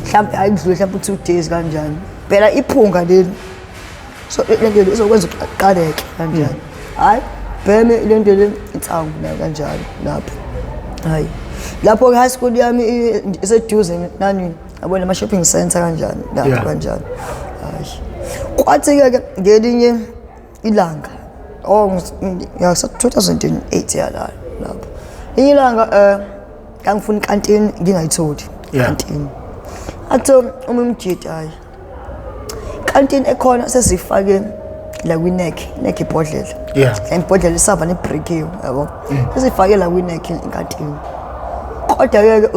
Speaker 1: mhlawumbe hayi, kudlule mhlawumbe 2 days kanjani, phela iphunga leli, so lento le izokwenza ukuthi aqaleke kanjani. Hayi, bheme lento le insangu nayo kanjalo lapho. Hayi, lapho high school yami iseduze nani, yabona, ama shopping center kanjani lapho. Kanjani. Hayi, kwathi ke ngelinye ilanga, oh, ya, 2008 yala lapho, ilanga ngangifuna ikantini, ngingayitholi. Kantini, athi uma umjidi, hayi, kantini ekhona sesifake la kwi-neck, neck ibhodlela. Ibhodlela isava nebrekiwe, yabo, sesifake la kwi-neck inkantini, kodwa-ke ke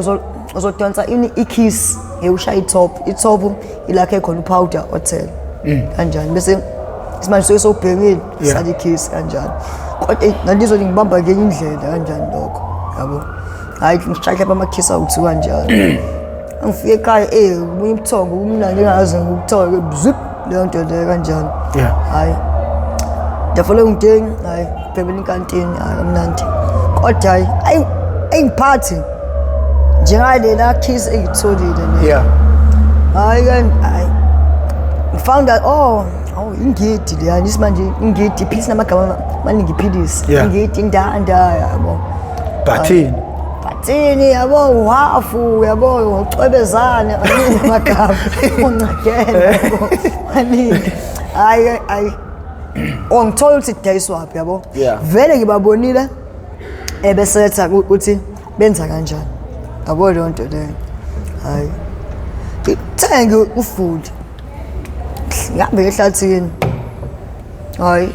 Speaker 1: uzodonsa ini, ikiss, ngeke ushaye i-top. I-top ilakho ekhona u-powder othele kanjani, bese isimanje suke sowubhemile. Sale ikiss kanjani, kodwa ngalizwe ngibamba ngenye indlela kanjani lokho, yabo. Hayi, ngishaya lapha amakhisi awu-two kanjani. Ngifike ekhaya, ubunye ubuthongo kumnandi engazi ngikuthole, zip, leyo nto leyo kanjani. Hayi, the following day, hayi, bhebela inkantini, hayi, kamnandi, kodwa hayi, ayi, ayingiphathi njengalela kiss engitholile le. Hayi ke, hayi, found out, oh, ingidi leyani isimanje, ingidi iphilisi namagama amaningi, iphilisi. Ingidi, indanda, yabo.
Speaker 2: Bathini?
Speaker 1: Bathini, yabo, uhafu, yabo, ucwebezane, maningi amagama, uncakela, yabo, maningi. Hayi, hayi, oh, ngithola ukuthi kudayiswaphi, yabo. Vele ngibabonile ebesetha ukuthi benza kanjani, yabo, leyo nto leyo. Hayi, ngithenge ufuli, ngihambe ehlathini, hayi,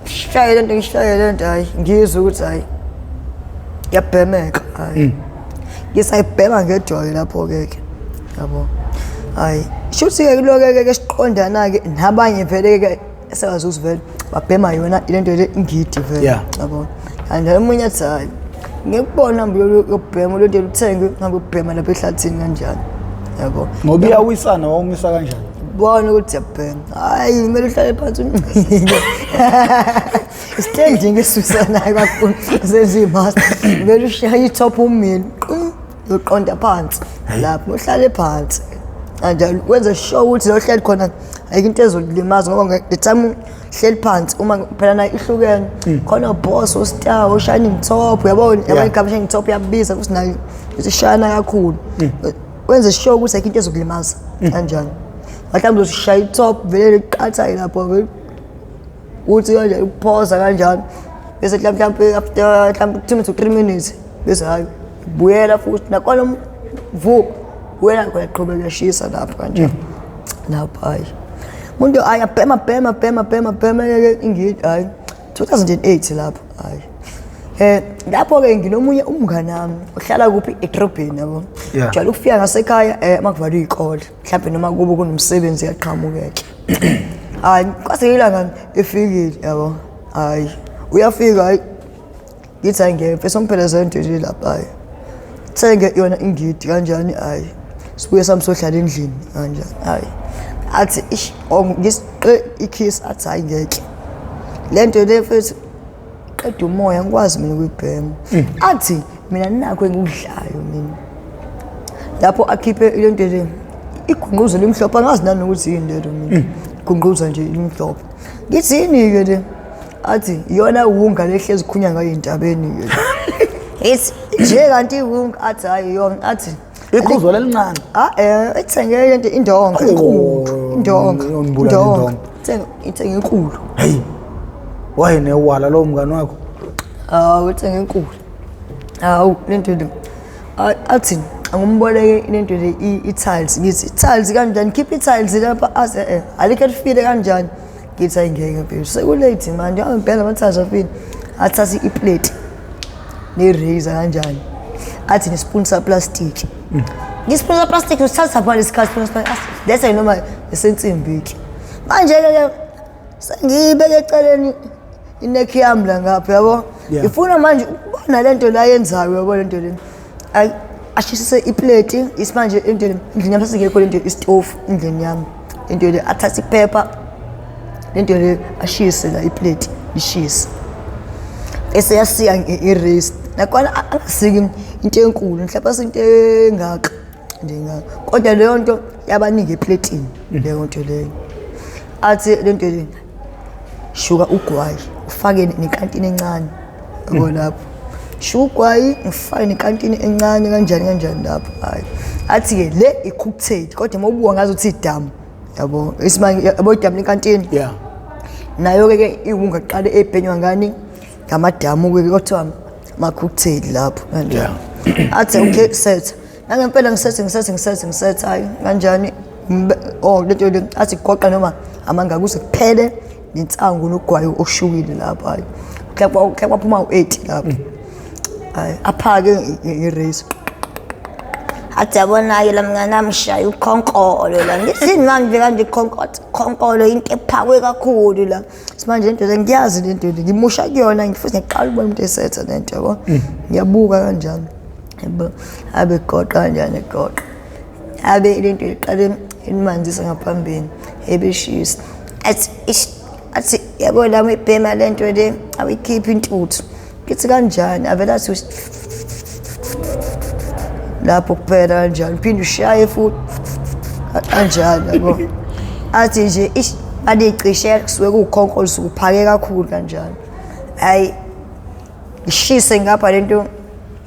Speaker 1: ngishaye lento, ngishaye lento, hayi, ngizwe ukuthi hayi, yabhemeka. Hayi, ngisayibhema ngedwa-ke lapho-ke ke, yabo. Hayi, shuthi-ke kuloke-ke ke siqondana-ke nabanye vele-ke esebazi ukuthi vele babhema yona lento le, ingidi vele. Yabo, and omunye athi, hayi, ngikubona hambe uyobhema lento, uthenge, hambe uyobhema lapha ehlathini kanjani, yabo.
Speaker 2: Ngoba iyawisana, wawumisa kanjani?
Speaker 1: Bona ukuthi yabhema, hayi, kumele uhlale phansi uncike standing eswisanayo kakhulu, senza i-master, kumele ushaye i-top umile, uyoqonda phansi lapho, uhlale phansi kanjalo, wenze sure ukuthi lo hleli khona ayikho into ezokulimaza, ngoba the time hleli phansi, uma phela nayo ihlukene, khona boss, o-star, o-shining top, uyabona, yabo, igama shining top iyabiza futhi nayo isishayana kakhulu. Wenze sure ukuthi ayikho into ezokulimaza kanjani. Mhlawumbe uzoshaya i-top vele liqatha lapho vele, uthi kanje ukuphoza kanjalo, bese mhlawumbe after mhlawumbe 2 to 3 minutes, bese hayi, buyela futhi nakhona, vuka, buyela khona, qhubeka, yashisa lapho kanjalo lapho. Hayi, umuntu hayi, abhema, bhema, bhema, bhema, bhema ingidi. Hayi, 2008 lapho. Hayi, lapho ke nginomunye umngane wami ohlala kuphi, edrobheni, yabo. Jwayele ukufika ngasekhaya makuvalwe iy'kole mhlawumbe, noma kubo kunomsebenzi, yaqhamuke-ke. Hayi, kwase ilanga efikile, yabo. Hayi, uyafika, hayi, ngithi hayi, ngeke mfethu, omphelezela into nje lapha. Hayi, thenge yona ingidi kanjani. Hayi, sibuye sami sohlala endlini kanjani. Hayi, athi ish, oh, ngisiqe ikiss, athi hayi, ngeke le nto le mfethu, qeda umoya, ngikwazi mina ukuyibhema. Athi mina nakho engikudlayo mina lapho, akhiphe ile nto le, igunquzo limhlophe, angazi nanokuthi yini lelo mina, igunquza nje limhlophe. Ngithi yini-ke le? Athi iyona wunga lehlezi khunya ngayo ey'ntabeni-ke. Ithi nje kanti iwunga? Athi hhayi, iyona. Athi
Speaker 2: Iqhuzo lelincane.
Speaker 1: Ah, ithenge lento, indonga enkulu, indonga.
Speaker 2: Iyonibulala.
Speaker 1: Indonga.
Speaker 2: Indonga.
Speaker 1: Ithenge, ithenge enkulu.
Speaker 2: Hey. Wayenewala lowo mngani wakho.
Speaker 1: Hawu, ithenge enkulu. Hawu, lento le. Athi angumboleke lento le, i-tiles. Ngithi tiles kanjani? Khipha i-tiles lapha, athi alikho elifile kanjani. Ngithi ayingeke mfethu, sekulate manje. Angempela bathatha mfethu, athathe iplate ne-razor kanjani, athi nespoon saplastic. Ngispoon saplastic usithatha phela isikhathi spoon saplastic lesa noma esensimbi-ke. Manje-ke ke sengiyibeke eceleni ineck yami la ngapha, yabo. Ngifuna manje ukubona le nto la yenzayo, yabo, le nto le. Ayi, ashisise iplate isimanje into le endlini yami sasingekho le nto isitofu endlini yami into le. Athathe iphepha lento le, ashise la iplate, ishise, bese yasika i-wrist nakhona. Angasiki into enkulu, mhlawumbe asinto engaka nje ngaka, kodwa leyo nto yabaningi epletini leyo nto leyo. Athi le nto le, shuka ugwayi, ufake nenkantini encane, yabo. Lapho shuka ugwayi, ngifake nenkantini encane kanjani kanjani lapho. Hayi, athi-ke le i-cocktail, kodwa uma ubuka ngazi ukuthi idamu, yabo, isimanje, yabo, idamu lenkantini. Nayo-ke ke iwunga kuqale ebhenywa ngani, ngamadamu-ke, kuthiwa ama-cocktail lapho kanjani. Athi okay, set. Nangempela ngisethe, ngisethe, ngisethe, ngisethe, hayi kanjani. Oh, lento le athi goqa noma amangaka kuze kuphele nensangu nogwayi oshukile lapho. Hayi, mhlawumbe kwaphuma u-8 lapho. Hayi, aphake i-razor. Athi yabona-ke la mngani wami, shaya ukhonkolo la. Ngithini manje kanje ikhonkolo? Khonkolo into ephakwe kakhulu la. Simanje lento le ngiyazi, lento le ngimusha kuyona, futhi ngiqala ukubona umuntu esetha lento, yabo. Ngiyabuka kanjani, yabo, abe goqa kanjani, egoqa, abe lento iqale imanzisa ngaphambili, ebeshisa. Athi ish, athi yabo la uyibhema lento le, awuyikhiphi intuthu. Ngithi kanjani? Avele athi lapho kuphela kanjani, phinde ushaye futhi kanjani, yabo. Athi nje ish, alicishe, kusuke kuwukhonkolo, usuke uphake kakhulu kanjani. Hayi, ngishise ngapha lento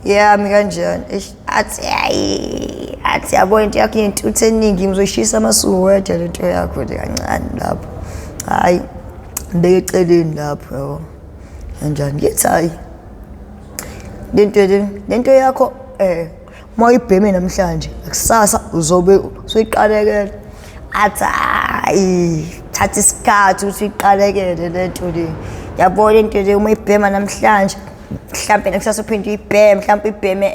Speaker 1: yami kanjani. Eish, athi hayi, athi yabo into yakho inentuthu eningi, ngizoyishisa amasuku wedwa lento yakho nje kancane lapho. Hayi, ngibeke eceleni lapho, yabo, kanjani. Ngithi hayi, lento le, lento yakho uma uyibheme namhlanje, kusasa uzobe usuyiqalekela. Athi hayi, thatha isikhathi ukuthi uyiqalekele lento le, yabo, lento le uma uyibhema namhlanje, mhlampe nakusasa uphinde uyibheme, mhlampe uyibheme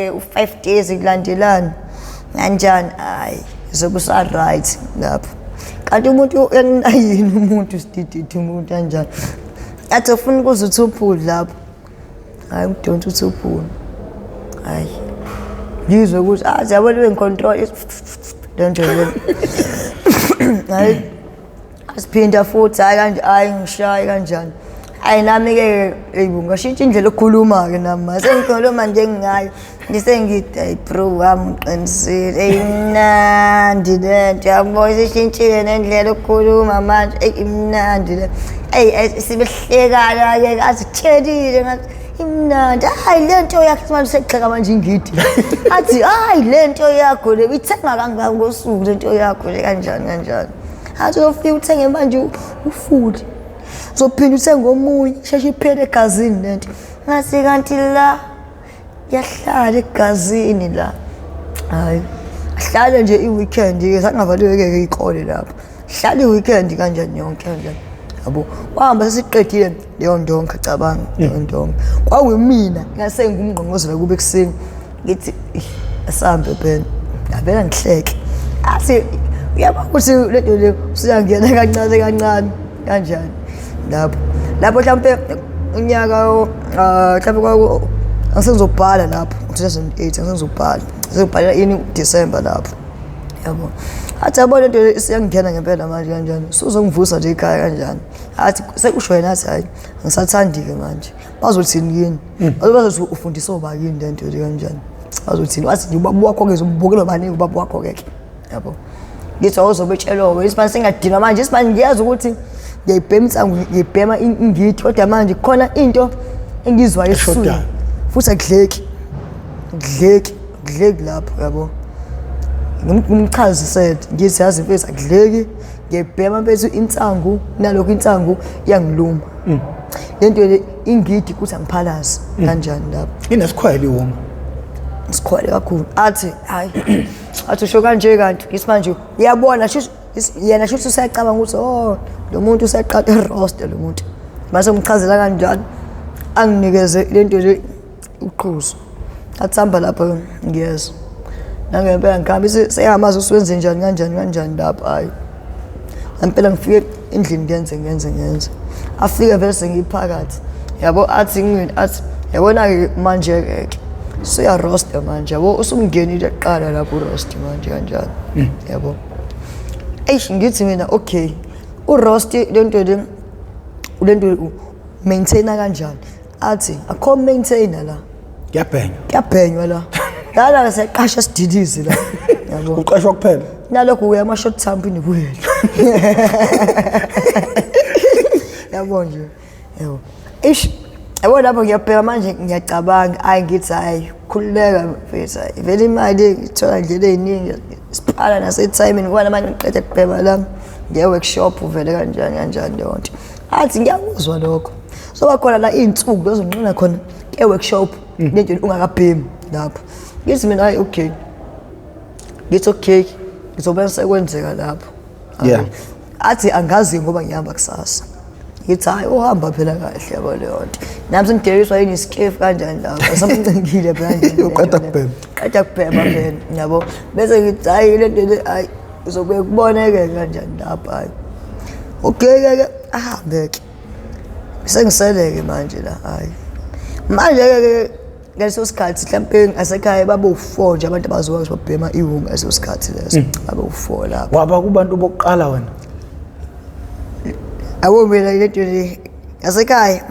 Speaker 1: u-5 days kulandelana kanjani, hayi, uzobe usa-right lapho. Kanti umuntu uyanayini umuntu sidididi umuntu kanjani. Athi ufuna ukuze uthuphule lapho. Hayi, umdonsa uthuphule. Hayi, ngizwe ukuthi ah, siyabona bengicontrol le nto le. Hayi, asiphinda futhi, hayi kanje, hayi ngishaye kanjani. Hayi, nami-ke eyi, ngashintsha indlela yokukhuluma-ke nami mase ngikhuluma njengayo, ngisengithi hayi bro wami, uqinisile, eyi imnandi le nto, yabo, isishintshile nendlela yokukhuluma manje. Eyi, imnandi le, eyi sibehlekana-ke, athi thelile ngathi imnandi. Hayi, le nto yakho manje usegxeka manje ingidi. Athi hayi, le nto yakho le uyithenga kangaka ngosuku, le nto yakho le kanjani kanjani. Athi uzofika uthenge manje ufuli, uzophinda uthenge omunye, sheshe iphele egazini lento. Ngathi kanti la yahlala egazini la. Hayi, ahlale nje i-weekend-ke, sangavaliwe-ke iy'kole lapho, hlala i-weekend kanjani yonke kanjani, yabo. Wahamba sesiqedile leyo ndonga, cabanga leyo ndonga kwakuyimina ngase ngumngqongqozela kube ekuseni. Ngithi "Ih, asambe phela." Ngavela ngihleke. Athi uyabona ukuthi lento le usuyangena kancane kancane kanjani lapho lapho. Mhlawumpe unyaka mhlawumpe kwaku angisengizobhala lapho 2008, angisengizobhala, ngizobhalela ini, December lapho, yabo. Athi yabo lento le isiyangena ngempela manje kanjani, usuzongivusa nje ekhaya kanjani. Athi sekusho yena, athi hayi, angisathandi-ke manje, bazothini kini? Bazothi ufundisa obakini le nto le kanjani, bazothini? Wathi nje ubaba wakho-ke uzombukela baningi ubaba wakho-ke ke, yabo. Ngithi awuzobe etshelwa isibani, sengadinwa manje isibani. Ngiyazi ukuthi ngiyayibhema insangu, ngiyibhema ingidi, kodwa manje khona into engizwayo esiswini.
Speaker 2: Eshodayo.
Speaker 1: Futhi akudleki, akudleki, akudleki lapho, yabo. Ngimchazisele, ngithi yazi mfethu, akudleki, ngiyayibhema mfethu insangu, nalokhu insangu iyangiluma lento le, ingidi kuthi angiphalazi kanjani lapho.
Speaker 2: Inesikhwele iwunga.
Speaker 1: Sikhwele kakhulu. Athi hayi, athi usho kanje kanti ngithi manje uyabona sho. Yena shuthi useyacabanga ukuthi oh lo muntu useqala i-roster lo muntu. Mase ngichazela kanjalo anginikeze lento nje uqhuzu. Athi hamba lapha ngiyezwa. Nangempela ngihamba seyamazi usuwenze njani kanjani kanjani lapha hayi. Ngempela ngifike endlini ngenze ngenze ngenze. Afike vele sengiphakathi. Yabo athi ngini athi yabona-ke manje-ke ke suyarosta manje yabo usungenile kuqala lapho urost manje kanjalo. Yabo. Eish ngithi mina okay urost lento le lento maintainer kanjani? Athi akho maintainer la.
Speaker 2: Kuyabhenywa.
Speaker 1: Kuyabhenywa la. Lana siyaqasha sidilize la.
Speaker 2: Yabo. Uqashwa kuphela.
Speaker 1: Nalokho uya ama short term phinde ubuyele. Yabo nje. Yabo. Eish yabo lapho ngiyabheka manje ngiyacabanga ayi ngithi hayi khululeka mfethu hayi vele imali ngithola ndlela ey'ningi siphala nasethayimini ngoba namanje ngiqeda kubhema la nge-workshop vele kanjani kanjani leyo nto athi ngiyakuzwa lokho soba khona la iy'nsuku lozonqina khona ke-workshop lento ungakabhemi lapho ngithi mina hayi okay ngithi okay ngizobona sekwenzeka lapho
Speaker 2: Yeah.
Speaker 1: Athi angazi ngoba ngihamba kusasa. Ngithi hayi uhamba phela kahle yabo leyo nto. Nami sengideliswa yini isikefu kanjani lapho. Samncengile phela nje.
Speaker 2: Uqeda kubhema.
Speaker 1: Qeda kubhema phela yabo. Bese ngithi hayi le nto le hayi uzobuye kuboneke kanjani lapho hayi. Okay ke ke ahambe ke. Sengiseleke manje la hayi. Manje ke ke ngaleso sikhathi mhlawumpe ngasekhaya babe u-four nje abantu abaziwayo ukuthi babhema iwungu ngaleso sikhathi leso babe u-four lapho.
Speaker 2: Waba kubantu bokuqala wena?
Speaker 1: Yabo mina lento le ngasekhaya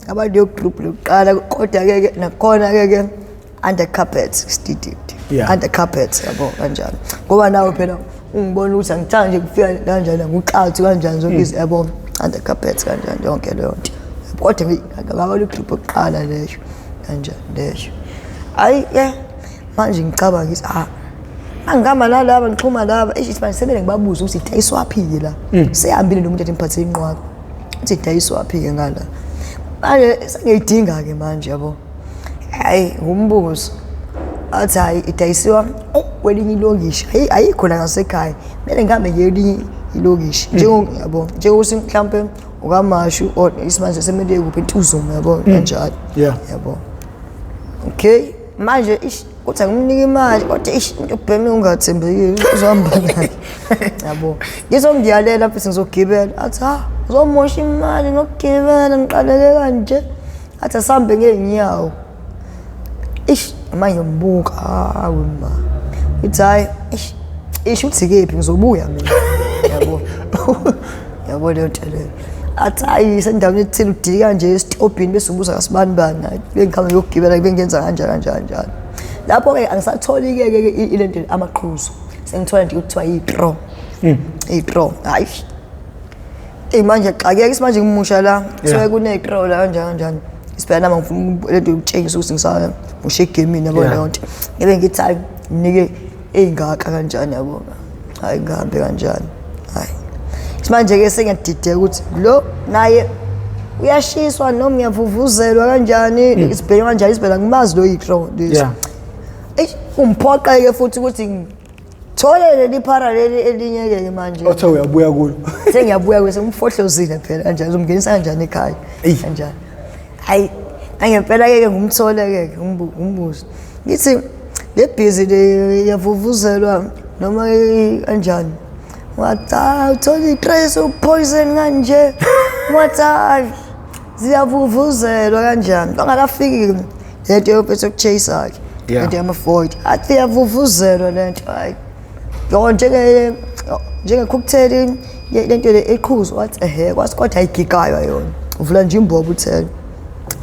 Speaker 1: abantu yogroup lokuqala kodwa-ke ke nakhona-ke ke under carpet sidididi under carpet yabo kanjalo ngoba nawe phela ungibona ukuthi angithandi nje kufika kanjani nguxathu kanjani zonke izinto yabo under carpet kanjani yonke leyo nto kodwa ngaba group yokuqala leyo kanjani leyo hayi ke manje ngicabanga ngithi ah angihamba nalaba ngixhuma laba eish manje sebele ngibabuza ukuthi idayiswaphi-ke la sehambile lo muntu ethi ngiphathe inqwaba uthi idayiswaphi-ke ngala manje sengiyidinga-ke manje yabo hhayi ngumbuzo athi hhayi idayisiwa kwelinye ilokishi hayi ayikho la ngasekhaya kumele ngihambe ngiye kwelinye ilokishi yabo njengokuthi mhlawumpe ukamashu or isimanje semele kuphi entuzuma yabo kanjalo yabo okay manje ish uthi angimnike imali kodwa ish into ubheme ungathembekile uzohamba naye yabo ngizongiyalela futhi ngizogibela athi ha uzomosha imali ngokugibela ngiqaleke kanje athi asambe ngeenyawo ish manje ngibuka hawu ma ithi hayi ish ish uthi kephi ngizobuya mina yabo yabo leyo nto leyo athi hayi sendaweni ethile udika nje esitobhini bese ubuza kasibani bani hayi bengihamba ngiyogibela bengenza kanjani kanjani kanjani lapho-ke angisatholi-ke ke ile nto amaqhuzu sengithola nje kuthiwa yi-tro i-tro hhayi eyi manje xakeka isimanje ngimusha la kuthiwa kune-tro la kanjani kanjani isibheka nami ngifuna le nto yokutshengisa ukuthi ngisamusha egemini yabo leyo nto ngibe ngithi hhayi nginike ey'ngaka kanjani yabo hhayi ngihambe kanjani hhayi manje-ke sengiyadideka ukuthi lo naye uyashiswa noma uyavuvuzelwa kanjani isibheke kanjani isibhela ngimazi lo yitro lesi eyi ungiphoqeke futhi ukuthi ngithole leli phara leli elinye-ke manje
Speaker 2: Othe uyabuya kulo.
Speaker 1: Sengiyabuya kuye sengimfohlozile phela kanjani uzomngenisa kanjani ekhaya kanjani hayi nangempela-ke ke ngumthole-ke ke ngumbuzo ngithi le bhizi le iyavuvuzelwa noma kanjani wathi hayi uthola i-trace upoison kanje wathi hayi ziyavuvuzelwa kanjani bangakafiki le nto yophethe yokuchase-ke lento yama-void athi iyavuvuzelwa le nto hayi yoko njenge njenge-cocktail lento le eqhuzu wathi ehe kwathi kodwa ayigigaywa yona uvula nje imbobo uthele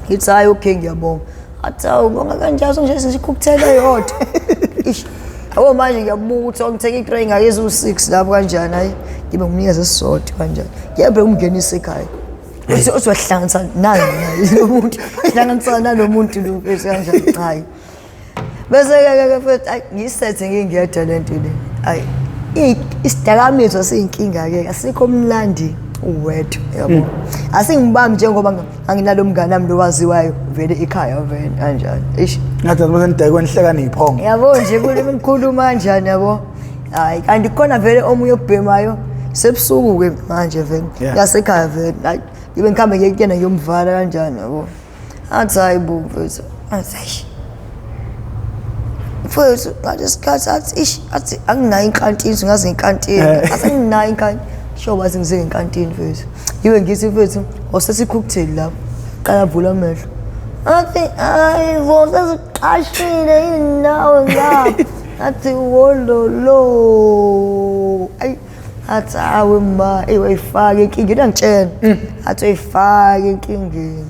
Speaker 1: ngithi hhayi okay ngiyabonga athi awu bonga kanjani sonje sisikhukuthele eyodwa ish yabo manje ngiyabuka ukuthi ngithenge i-tray ngake eziwu-six lapho kanjani hayi ngibe ngimnikeze esisodwa kanjani ngiyabe umngenise ekhaya uthi uzohlanganisa naye lo muntu hlanganisa nalo muntu lo bese kanjani hayi bese-ke ke futhi ayi ngiyisethe ngingedwa le nto le ayi isidakamizwa siyinkinga-ke asikho mnandi uwedwa yabo asingibambi njengoba anginalo mngane wami lowaziwayo vele ekhaya vele kanjani eish
Speaker 2: Ngathi athi senidakwe nihleka niyiphongo.
Speaker 1: Yabo nje kulikhuluma kanjani yabo. Hayi, kanti khona vele omunye obhemayo sebusuku-ke manje vele yasekhaya vele, hayi ngibe ngihambe ngiye kuyena ngiyomvala kanjani yabo. Athi hayi bo mfethu, athi hayi mfethu ngalesi sikhathi athi ish, athi anginayo inkantini, ngaze ngenkantini, athi anginayo inkantini, sho bathi ngize ngenkantini mfethu. Yiwe ngithi mfethu awusesikhukutheli lapho, qala vula amehlo. Athi hayi bo sesiqashile yini nawe ngapha. Athi wololo. Ayi athi hawe ma, eyi wayifaka enkingeni angitshela. Athi wayifaka enkingeni.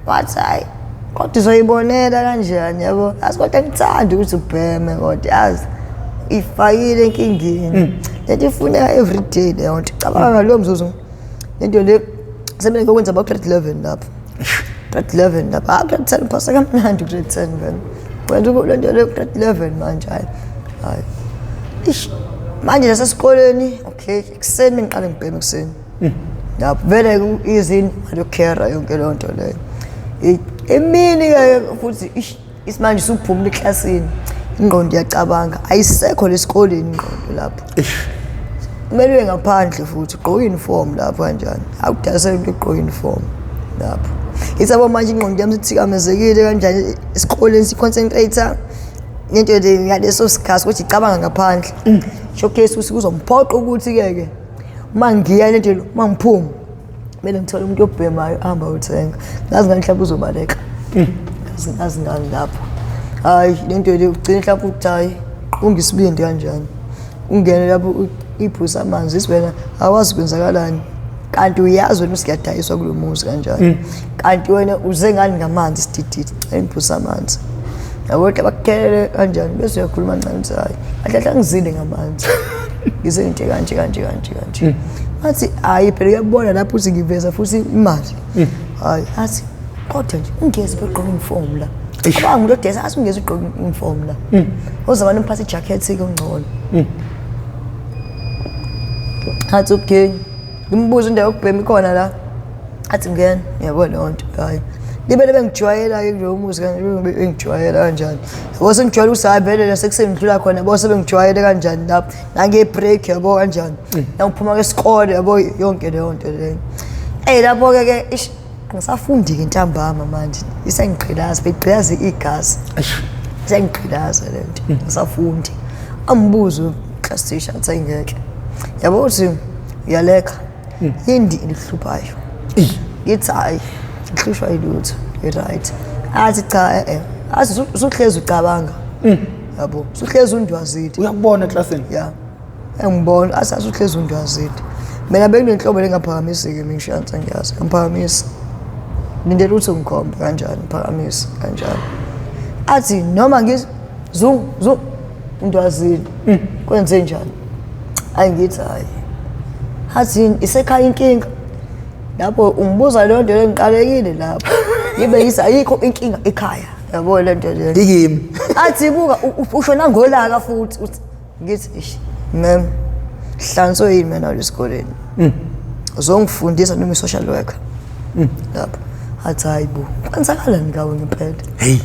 Speaker 1: Wathi hayi kodwa uzoyibonela kanjani yabo. Athi kodwa ngithanda ukuthi ubheme kodwa yazi ifakile enkingeni. Lento ifuneka every day leyo nto. Cabanga ngalowo mzuzu. Lento le semele ngiyokwenza about grade 11 lapho. Grade 11 lapho. Ah grade 10 phasa kamnandi grade 10 vele. Wenza lento le grade 11 manje hayi. Hayi. Ish. Manje nasesikoleni okay ekuseni ngiqale ngibheme ekuseni. Lapho vele izini mali yonke leyo nto leyo. Emini ke futhi ish isimanje usuphumula eklasini. Ingqondo iyacabanga ayisekho lesikoleni ingqondo lapho. Kumele uye ngaphandle futhi ugqoke uniform lapho kanjani. Akudayisela umuntu ugqoke uniform lapho. Isabo manje ingqondo yami sithikamezekile kanjani esikoleni siconcentrate ngento le ngaleso sikhathi ukuthi icabanga ngaphandle. Showcase ukuthi kuzomphoqa ukuthi ke ke uma ngiya lento uma ngiphuma kumele ngithole umuntu obhemayo ahamba ayothenga. Ngazi ngani mhlawumbe uzobaleka. Ngazi ngani lapho. Hayi lento le ugcine mhlawumbe ukuthi hayi ungisibindi kanjani. Ungene lapho iphuza amanzi isibena awazi kwenzakalani. Kanti uyazi wena usiyadayiswa kulo muzi kanjani. Kanti wena uze ngani ngamanzi sidididi, ngiphuza amanzi. Yabo ke bakukhelele kanjani bese uyakhuluma kancane uthi hayi kahle kahle angizile ngamanzi. Ngize into kanje kanje kanje kanje. Athi hayi phela uyabona lapho uthi ngiveza futhi imali. Hayi athi kodwa nje ungezi begqoka uniform la. Cabanga umuntu odayisa athi ungezi ugqoka uniform la. Ozama umphatha ijacket ke ungcono. Athi okay ngimbuza indawo yokubhema ikhona la. Athi ngena yabo leyo nto hayi. Libe bengijwayela ke kulowo muzi kanje bengijwayela kanjani. Yabo sengijwayela ukuthi hayi vele nasekuseni ngidlula khona yabo sebengijwayele kanjani lapho. Nange break yabo kanjani. Nangiphuma kwesikole yabo yonke leyo nto leyo. Ey lapho ke ke ish ngisafundi ke ntambama manje isengigqilaza begqilaza igazi. Isengigqilaza le nto ngisafundi. Ambuzo class teacher athi ngeke. Yabo uthi uyalekha. Yindi elihluphayo. Ngithi hayi ngihlushwa yilutho i-right. Athi cha eh athi usuhlezi ucabanga. Yabo usuhlezi undwazile.
Speaker 2: Uyakubona eklasini?
Speaker 1: Ya. Engibona athi asuhlezi undwazile. Mina benginenhlobo lengaphakamisi-ke mina ngishansa ngiyazi ngiphakamisa. Lindela ukuthi ungikhombe kanjani ngiphakamisa kanjani. Athi noma ngithi zu zu undwazile. Kwenze njani? Ayi ngithi hayi. Athi isekhaya inkinga. Lapho ungibuza leyo nto leyo ngiqalekile lapho. Ngibe ngithi ayikho inkinga ekhaya. Yabo le nto leyo.
Speaker 2: Ikimi.
Speaker 1: Athi buka usho nangolaka futhi uthi ngithi ish ma'am hlanso yini mina lesikoleni. Uzongifundisa noma i-social worker. Lapho athi hayi bo kwenzakalani ngawe ngempela.
Speaker 2: Hey.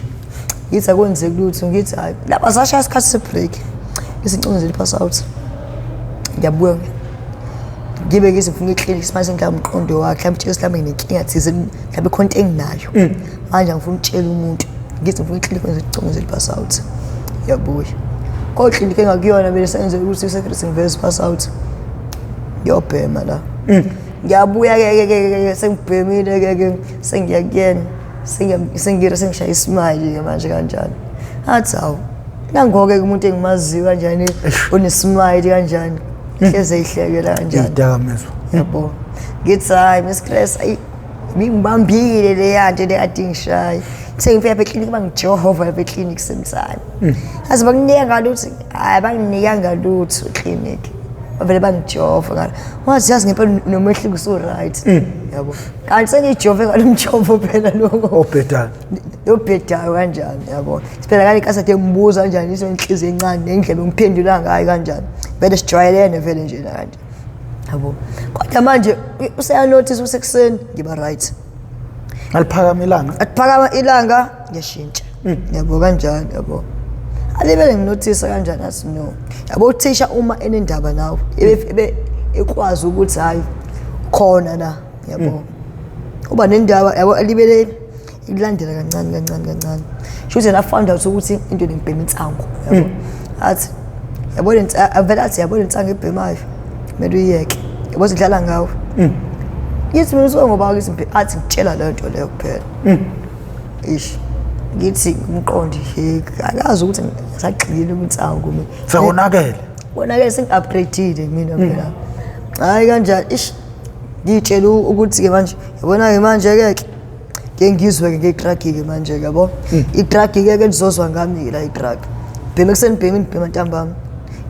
Speaker 1: Ngithi akwenzeki lutho ngithi hayi lapha sashaya isikhathi se-break. Izincingo zeli pass out. Ngiyabuya ngibe ngithi ngifuna iklinikhi manje ngidla umqondo wakhe mhlawumbe mhlawumbe nginenkinga thize mhlawumbe khona into enginayo. Manje angifuni ukutshela umuntu ngithi ngifuna iklinikhi ngithi icingo zeli pass out. Ngiyabuya. Kodwa iklinikhi engakuyona bese senze ukuthi secretary ngiveze pass out. Ngiyobhema la. Ngiyabuya ke ke ke sengibhemile ke ke sengiya kuyena. Sengira sengishaya ismile ke manje kanjani. Athi hawu nangoke umuntu engimaziyo kanjani onesmile kanjani. Hleze ihlekela kanjani.
Speaker 2: Idakamizwa.
Speaker 1: Yabo. Ngithi hayi Miss Grace ayi ngibambile le yanto le kade ngishaya. Sengifika lapha eklinikhi bangijova lapha eklinikhi semsane. Aze banginika ngalutho, hayi banginika ngalutho eklinikhi. Bavele bangijova ngalo. Wathi yazi ngempela nomehluko usu right. Yabo. Kanti sengijove ngalo mjovo phela lokho.
Speaker 2: Obhedayo.
Speaker 1: Obhedayo kanjani yabo. Siphela ngale nkathi ngibuza kanjani iso inhliziyo encane nendlela ngiphendula ngayo kanjani. Vele sijwayelene vele nje la kanje. Yabo. Kodwa manje useyanotice usekuseni ngiba right.
Speaker 2: Aliphakama ilanga.
Speaker 1: Aphakama ilanga ngiyashintsha. Yabo kanjani yabo. Alibele nginothisa kanjani athi no. Yabo uthisha uma enendaba nawe ebe ekwazi ukuthi hayi khona la yabo. Uba nendaba yabo alibele ikulandela kancane kancane kancane. Shuthi yena found out ukuthi into lengibhema insangu yabo. Athi yabo le avela athi yabo le nsangu ebhemayo kumele uyiyeke. Yabo sidlala ngawe. Ngithi mina usuke ngoba ngithi athi ngitshela leyo nto leyo kuphela. Ish. Ngithi umqondi he akazi ukuthi ngisagxilile kwinsangu mina.
Speaker 2: Sekonakele.
Speaker 1: Konakele sengi-upgradeile mina phela. Hayi kanjani ish ngiyitshela ukuthi ke manje yabona ke manje ke ke ngizwe ke nge-drug ke manje ke yabo. I-drug ke ke lizozwa ngami ke la i-drug. Bhema ekuseni bhema bhema ntambama.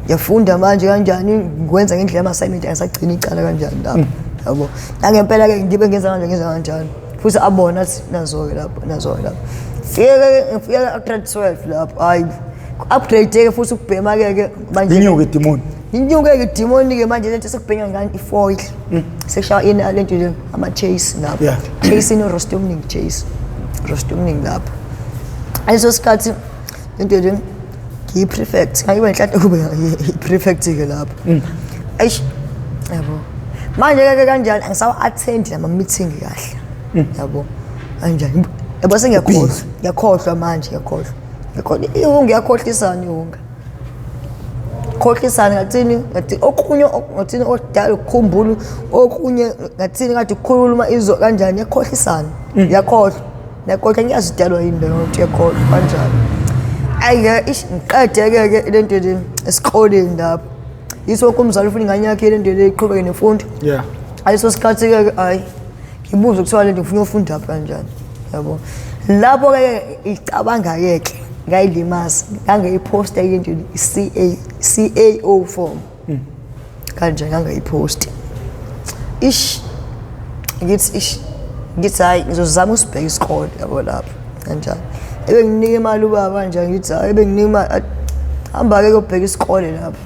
Speaker 1: Ngiyafunda manje kanjani ngikwenza ngendlela yama-assignment angisagcina icala kanjani lapho. Yabo. Nangempela ke ngibe ngenza kanje ngenza kanjani. Futhi abona athi nazo-ke lapho nazo-ke lapho. Fike ngifike grade 12 lapho hayi upgrade ke futhi ukubhema ke ke
Speaker 2: manje Linyuke idimoni.
Speaker 1: Inyuke ke idimoni ke manje lento sekubhenywa ngani ifoil. Sekushaya ini lento nje ama chase lapho. Chase ino roast omningi chase. Roast omningi lapho. Leso sikhathi lento nje ngiyi-prefect ngayiba nenhlanhla kube i-prefect ke lapho. Eish yabo. Manje ke kanjani angisawa-attend nama meeting kahle. Yabo. Kanjani? Yabo sengiyakhohlwa. Ngiyakhohlwa manje ngiyakhohlwa. Ngiyakhohlwa. Iwunga iyakhohlisana iwunga. Khohlisana ngathini ngathi okunye ngathini okudala ukukhumbula okunye ngathini ngathi ukukhuluma izo kanjani iyakhohlisana. Ngiyakhohlwa. Ngiyakhohlwa ngiyazi idalwa yini leyo nto iyakhohlwa kanjani. Ayi ke ish ngiqede ke ke lento le esikoleni lapho. Yiso wonke umzali ufuna ingane yakhe lento le iqhubeke nemfundo. Ayiso sikhathi ke hayi ngibuze kuthiwa lento ngifuna ufunda phi kanjani. Yabo. Lapho ke icabanga ke ke ngayilimaza ngangeyiphosta into i-CA CAO form. Kanje ngangayiphosti. Ish ngithi ish ngithi hayi ngizozama usibheka isikole yabo lapho kanjani. Ebe nginika imali ubaba kanjani ngithi hayi ebe nginika imali hamba ke kuyobheka isikole lapho.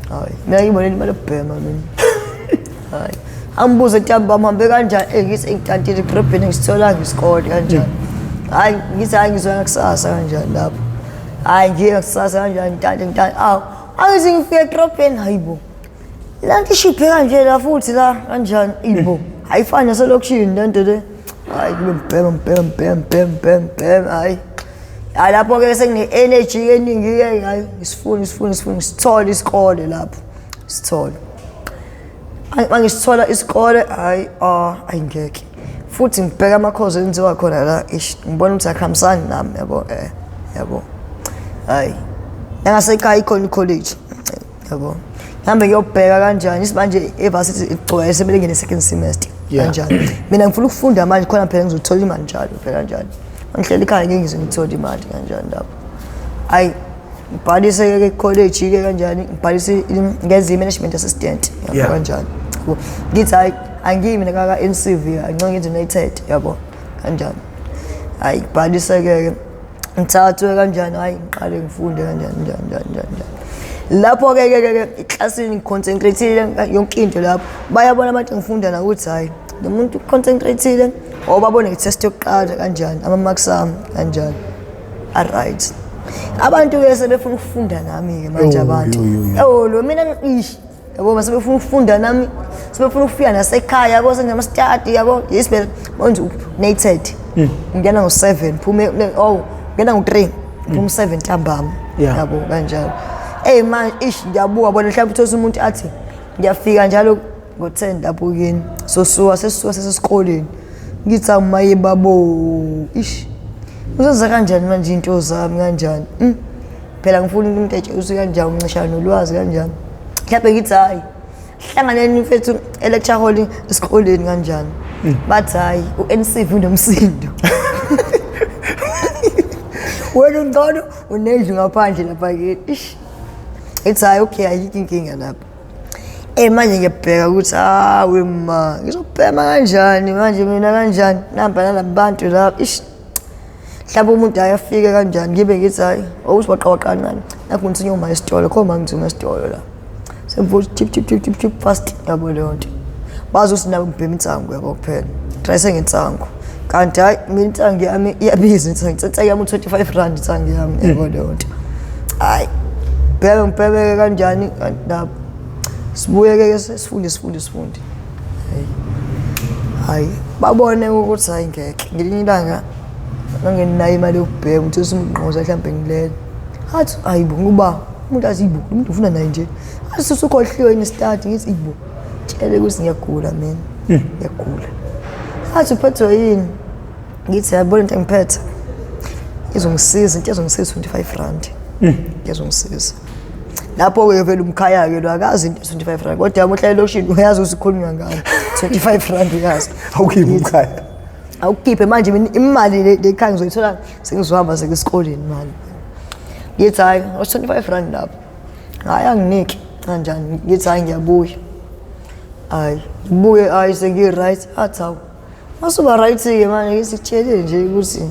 Speaker 1: Hayi mina ngibone imali yokubhema mina. Hayi ambuze ntambama hambe kanjani eh ngithi engitantile edrobheni ngisitholanga isikole kanjani. Hayi ngithi hayi ngizoya kusasa kanjani lapho. Hayi ngiye kusasa kanjani ngitante ngitante awu angithi ngifike edrobheni hayibo. La nto ishiphe kanje la futhi la kanjani ibo ayifani naselokishini le nto le. Hayi kube mbhema mbhema mbhema mbhema mbhema mbhema hayi. Hayi lapho ke sengine-energy eningi ke hayi ngisifuna ngisifuna ngisifuna ngisithole isikole lapho sithole. Mangisithola isikole hayi ah ayingeke. Futhi ngibheka amakhozi enziwa khona la ish ngibona ukuthi akuhambisani nami yabo yabo. Hayi. Nangasekhaya ikhona i-college yabo. Ngihambe ngiyobheka kanjani isimanje e-varsity igcwele sebele ngene second semester kanjani. Mina ngifuna ukufunda manje khona phela ngizothola imali njalo phela kanjani. Ngihleli ekhaya ngeke ngize ngithole imali kanjani lapho. Hayi ngibhalise ke college ke kanjani ngibhalise ngenze i-management assistant yabo kanjani. Ngithi hayi angiyi mina kaka NCV angcono ngenze United yabo kanjani. Hayi ngibhalise ke ngithathwe kanjani hayi ngiqale ngifunde kanjani njani njani njani njani. Lapho ke ke ke eklasini ngiconcentrateile yonke into lapho bayabona abantu engifunda nabo ukuthi hayi lo muntu uconcentrateile or babone nge-test yokuqala kanjani ama-marks ami kanjani alright. Abantu ke sebefuna ukufunda nami ke manje abantu. Oh lo mina ish yabo mase befuna ukufunda nami sebefuna ukufika nasekhaya yabo senginama-study yabo yes phela manje nated ngena ngo-7 phume oh ngena ngo-3 phuma u-7 ntambama yabo kanjalo. Ey manje ish ngiyabuka bona mhlawumbe uthole umuntu athi ngiyafika njalo ngo-10 lapho kini sosuka sesisuka sesesikoleni ngithi amaye babo ish uzenza kanjani manje into zami kanjani. Phela ngifuna umuntu etshela ukuthi kanjani uncishana nolwazi kanjani. Mhlawumbe ngithi hayi hlanganeni mfethu e-lecture hall esikoleni kanjani. Bathi hayi u-NCV unomsindo. Wena ungcono unendlu ngaphandle lapha kini. Ish. Ithi hayi okay ayikho inkinga lapha. Manje ngiyabheka ukuthi hawe ma ngizobhema kanjani manje mina kanjani namba nalabantu lapha ish. Mhlawumbe umuntu ayafike kanjani ngibe ngithi hayi ukuthi waqawaqa kancane nakho ngithunywa uma esitolo khona ngithunywa esitolo la. Semvuthi chip chip chip chip chip fast yabo leyo nto. Bazi ukuthi nabo ngibhema insangu yabo kuphela. Try sengensangu. Kanti hayi mina insangu yami iyabiza insangu. Insangu yami u25 rand insangu yami yabo leyo nto. Hayi, bheke ngibhebeke kanjani lapho. Sibuye-ke sifunde sifunde sifunde. Hayi, babone ukuthi hayi ngeke. Ngelinye ilanga ngangenayo imali yokubheka ukuthi usumngqoza mhlawumbe ngilele. Athi hayi bo ngoba umuntu athi ibo umuntu ufuna naye nje. Athi usukhohliwe yini start ngithi ibo. Tshele ukuthi ngiyagula mina. Ngiyagula. Athi uphethwe yini? Ngithi yabona into engiphethe. Izongisiza into ezongisiza 25 rand. Izongisiza. Lapho-ke vele umkhaya-ke lo akazi into 25 rand kodwa yami uhlala elokishini uyazi ukuthi kukhulunywa ngayo 25 rand uyazi.
Speaker 2: Awukhiphe umkhaya.
Speaker 1: Awukhiphe manje mina imali le le khaya ngizoyithola sengizohamba sekusikoleni mali. Ngithi hhayi 25 rand lapho. Hhayi anginiki kanjani ngithi hhayi ngiyabuya. Hhayi ngibuye hhayi sengi-right athi hawu masuba right-ke manje ngisitshelile nje ukuthi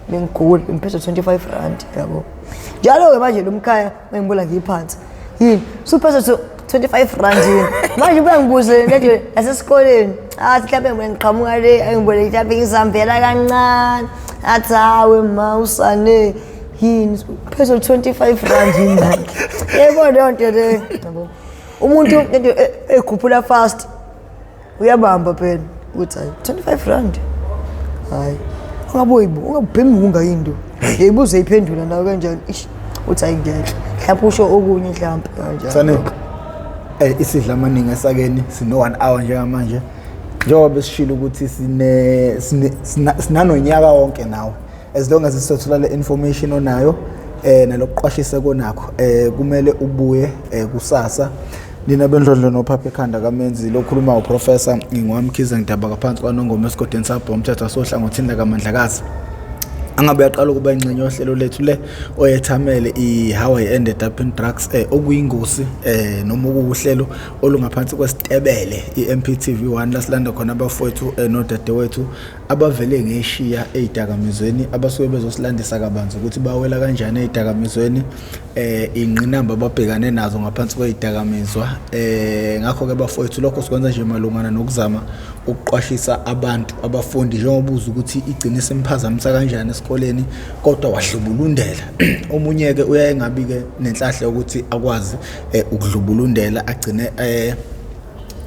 Speaker 1: bengigula ngiphethe 25 rand yabo. Njalo-ke manje lo mkhaya mengibona ngiphansi yini suphethe 25 rand yini manje ubuya ngibuze lento yasesikoleni athi mhlawumbe ngibona ngiqhamuka le angibone mhlawumbe ngizihambela kancane athi hawe ma usane yini uphethe 25 rand yini manje yebo leyo nto leyo yabo umuntu lento ekhuphula fast uyabamba phela ukuthi hayi 25 rand hayi ungaboyibo ungabhemi kungayinto yayibuze iphendula nawe kanjani ish uthi hayi ngeke mhlawumbe usho okunye mhlawumbe kanjani
Speaker 2: Sane isidla amaningi esakeni sino 1 hour njengamanje njengoba besishilo ukuthi sine sinanonyaka wonke nawe as long as sisothola le information onayo nalokuqwashisa konakho kumele ubuye kusasa. Nina bendlondlo nophapha ekhanda kaMenzi lokhuluma uProfessor ngingowamkhize ngidaba ngaphansi kwaNongoma esigodini sabho umthetho wasohlangothini lakaMandlakazi. Angabe uyaqala ukuba ingxenye yohlelo lethu le oyethamele i-How I Ended Up in Drugs okuyingosi noma okuwuhlelo olungaphansi kwesitebele i-MPTV1 lasilanda khona abafowethu nodadewethu abavele ngeshiya ey'dakamizweni abasuke bezosilandisa kabanzi ukuthi bawela kanjani ey'dakamizweni ingqinamba ababhekane nazo ngaphansi kwey'dakamizwa ngakho-ke bafowethu lokho sikwenza nje malungana nokuzama ukuqwashisa abantu abafundi njengoba uza ukuthi igcine simphazamisa kanjani esikoleni kodwa wadlubulundela omunye-ke uyaye ngabi-ke nenhlahla yokuthi akwazi ukudlubulundela agcine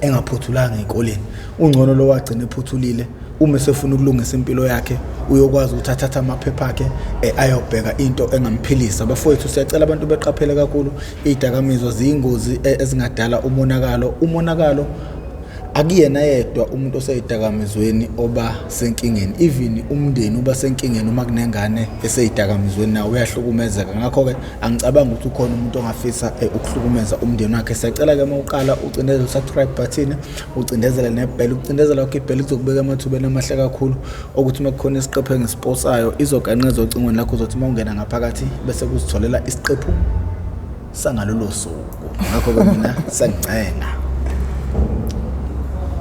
Speaker 2: engaphothulanga ey'koleni. Ungcono lo wagcina ephothulile uma esefuna ukulungisa impilo yakhe uyokwazi ukuthi athathe amaphepha akhe ayobheka into engamphilisa. Bafowethu siyacela abantu beqaphele kakhulu iy'dakamizwa ziyingozi ezingadala umonakalo. Umonakalo akuyena yedwa umuntu oseyidakamizweni oba senkingeni, even umndeni uba senkingeni uma kunengane eseyidakamizweni nawo uyahlukumezeka. Ngakho-ke angicabangi ukuthi ukhona umuntu ongafisa ukuhlukumeza umndeni wakhe. Siyacela-ke uma uqala ucindezele u-subscribe button, ucindezele nebhele. Ukucindezela kwakho ibhele kuzokubeka emathubeni amahle kakhulu okuthi uma kukhona isiqephu engisiposayo izoganqeza ocingweni lakho, uzothi uma ungena ngaphakathi bese kuzitholela isiqephu sangalolo suku. Ngakho-ke mina sengincenga.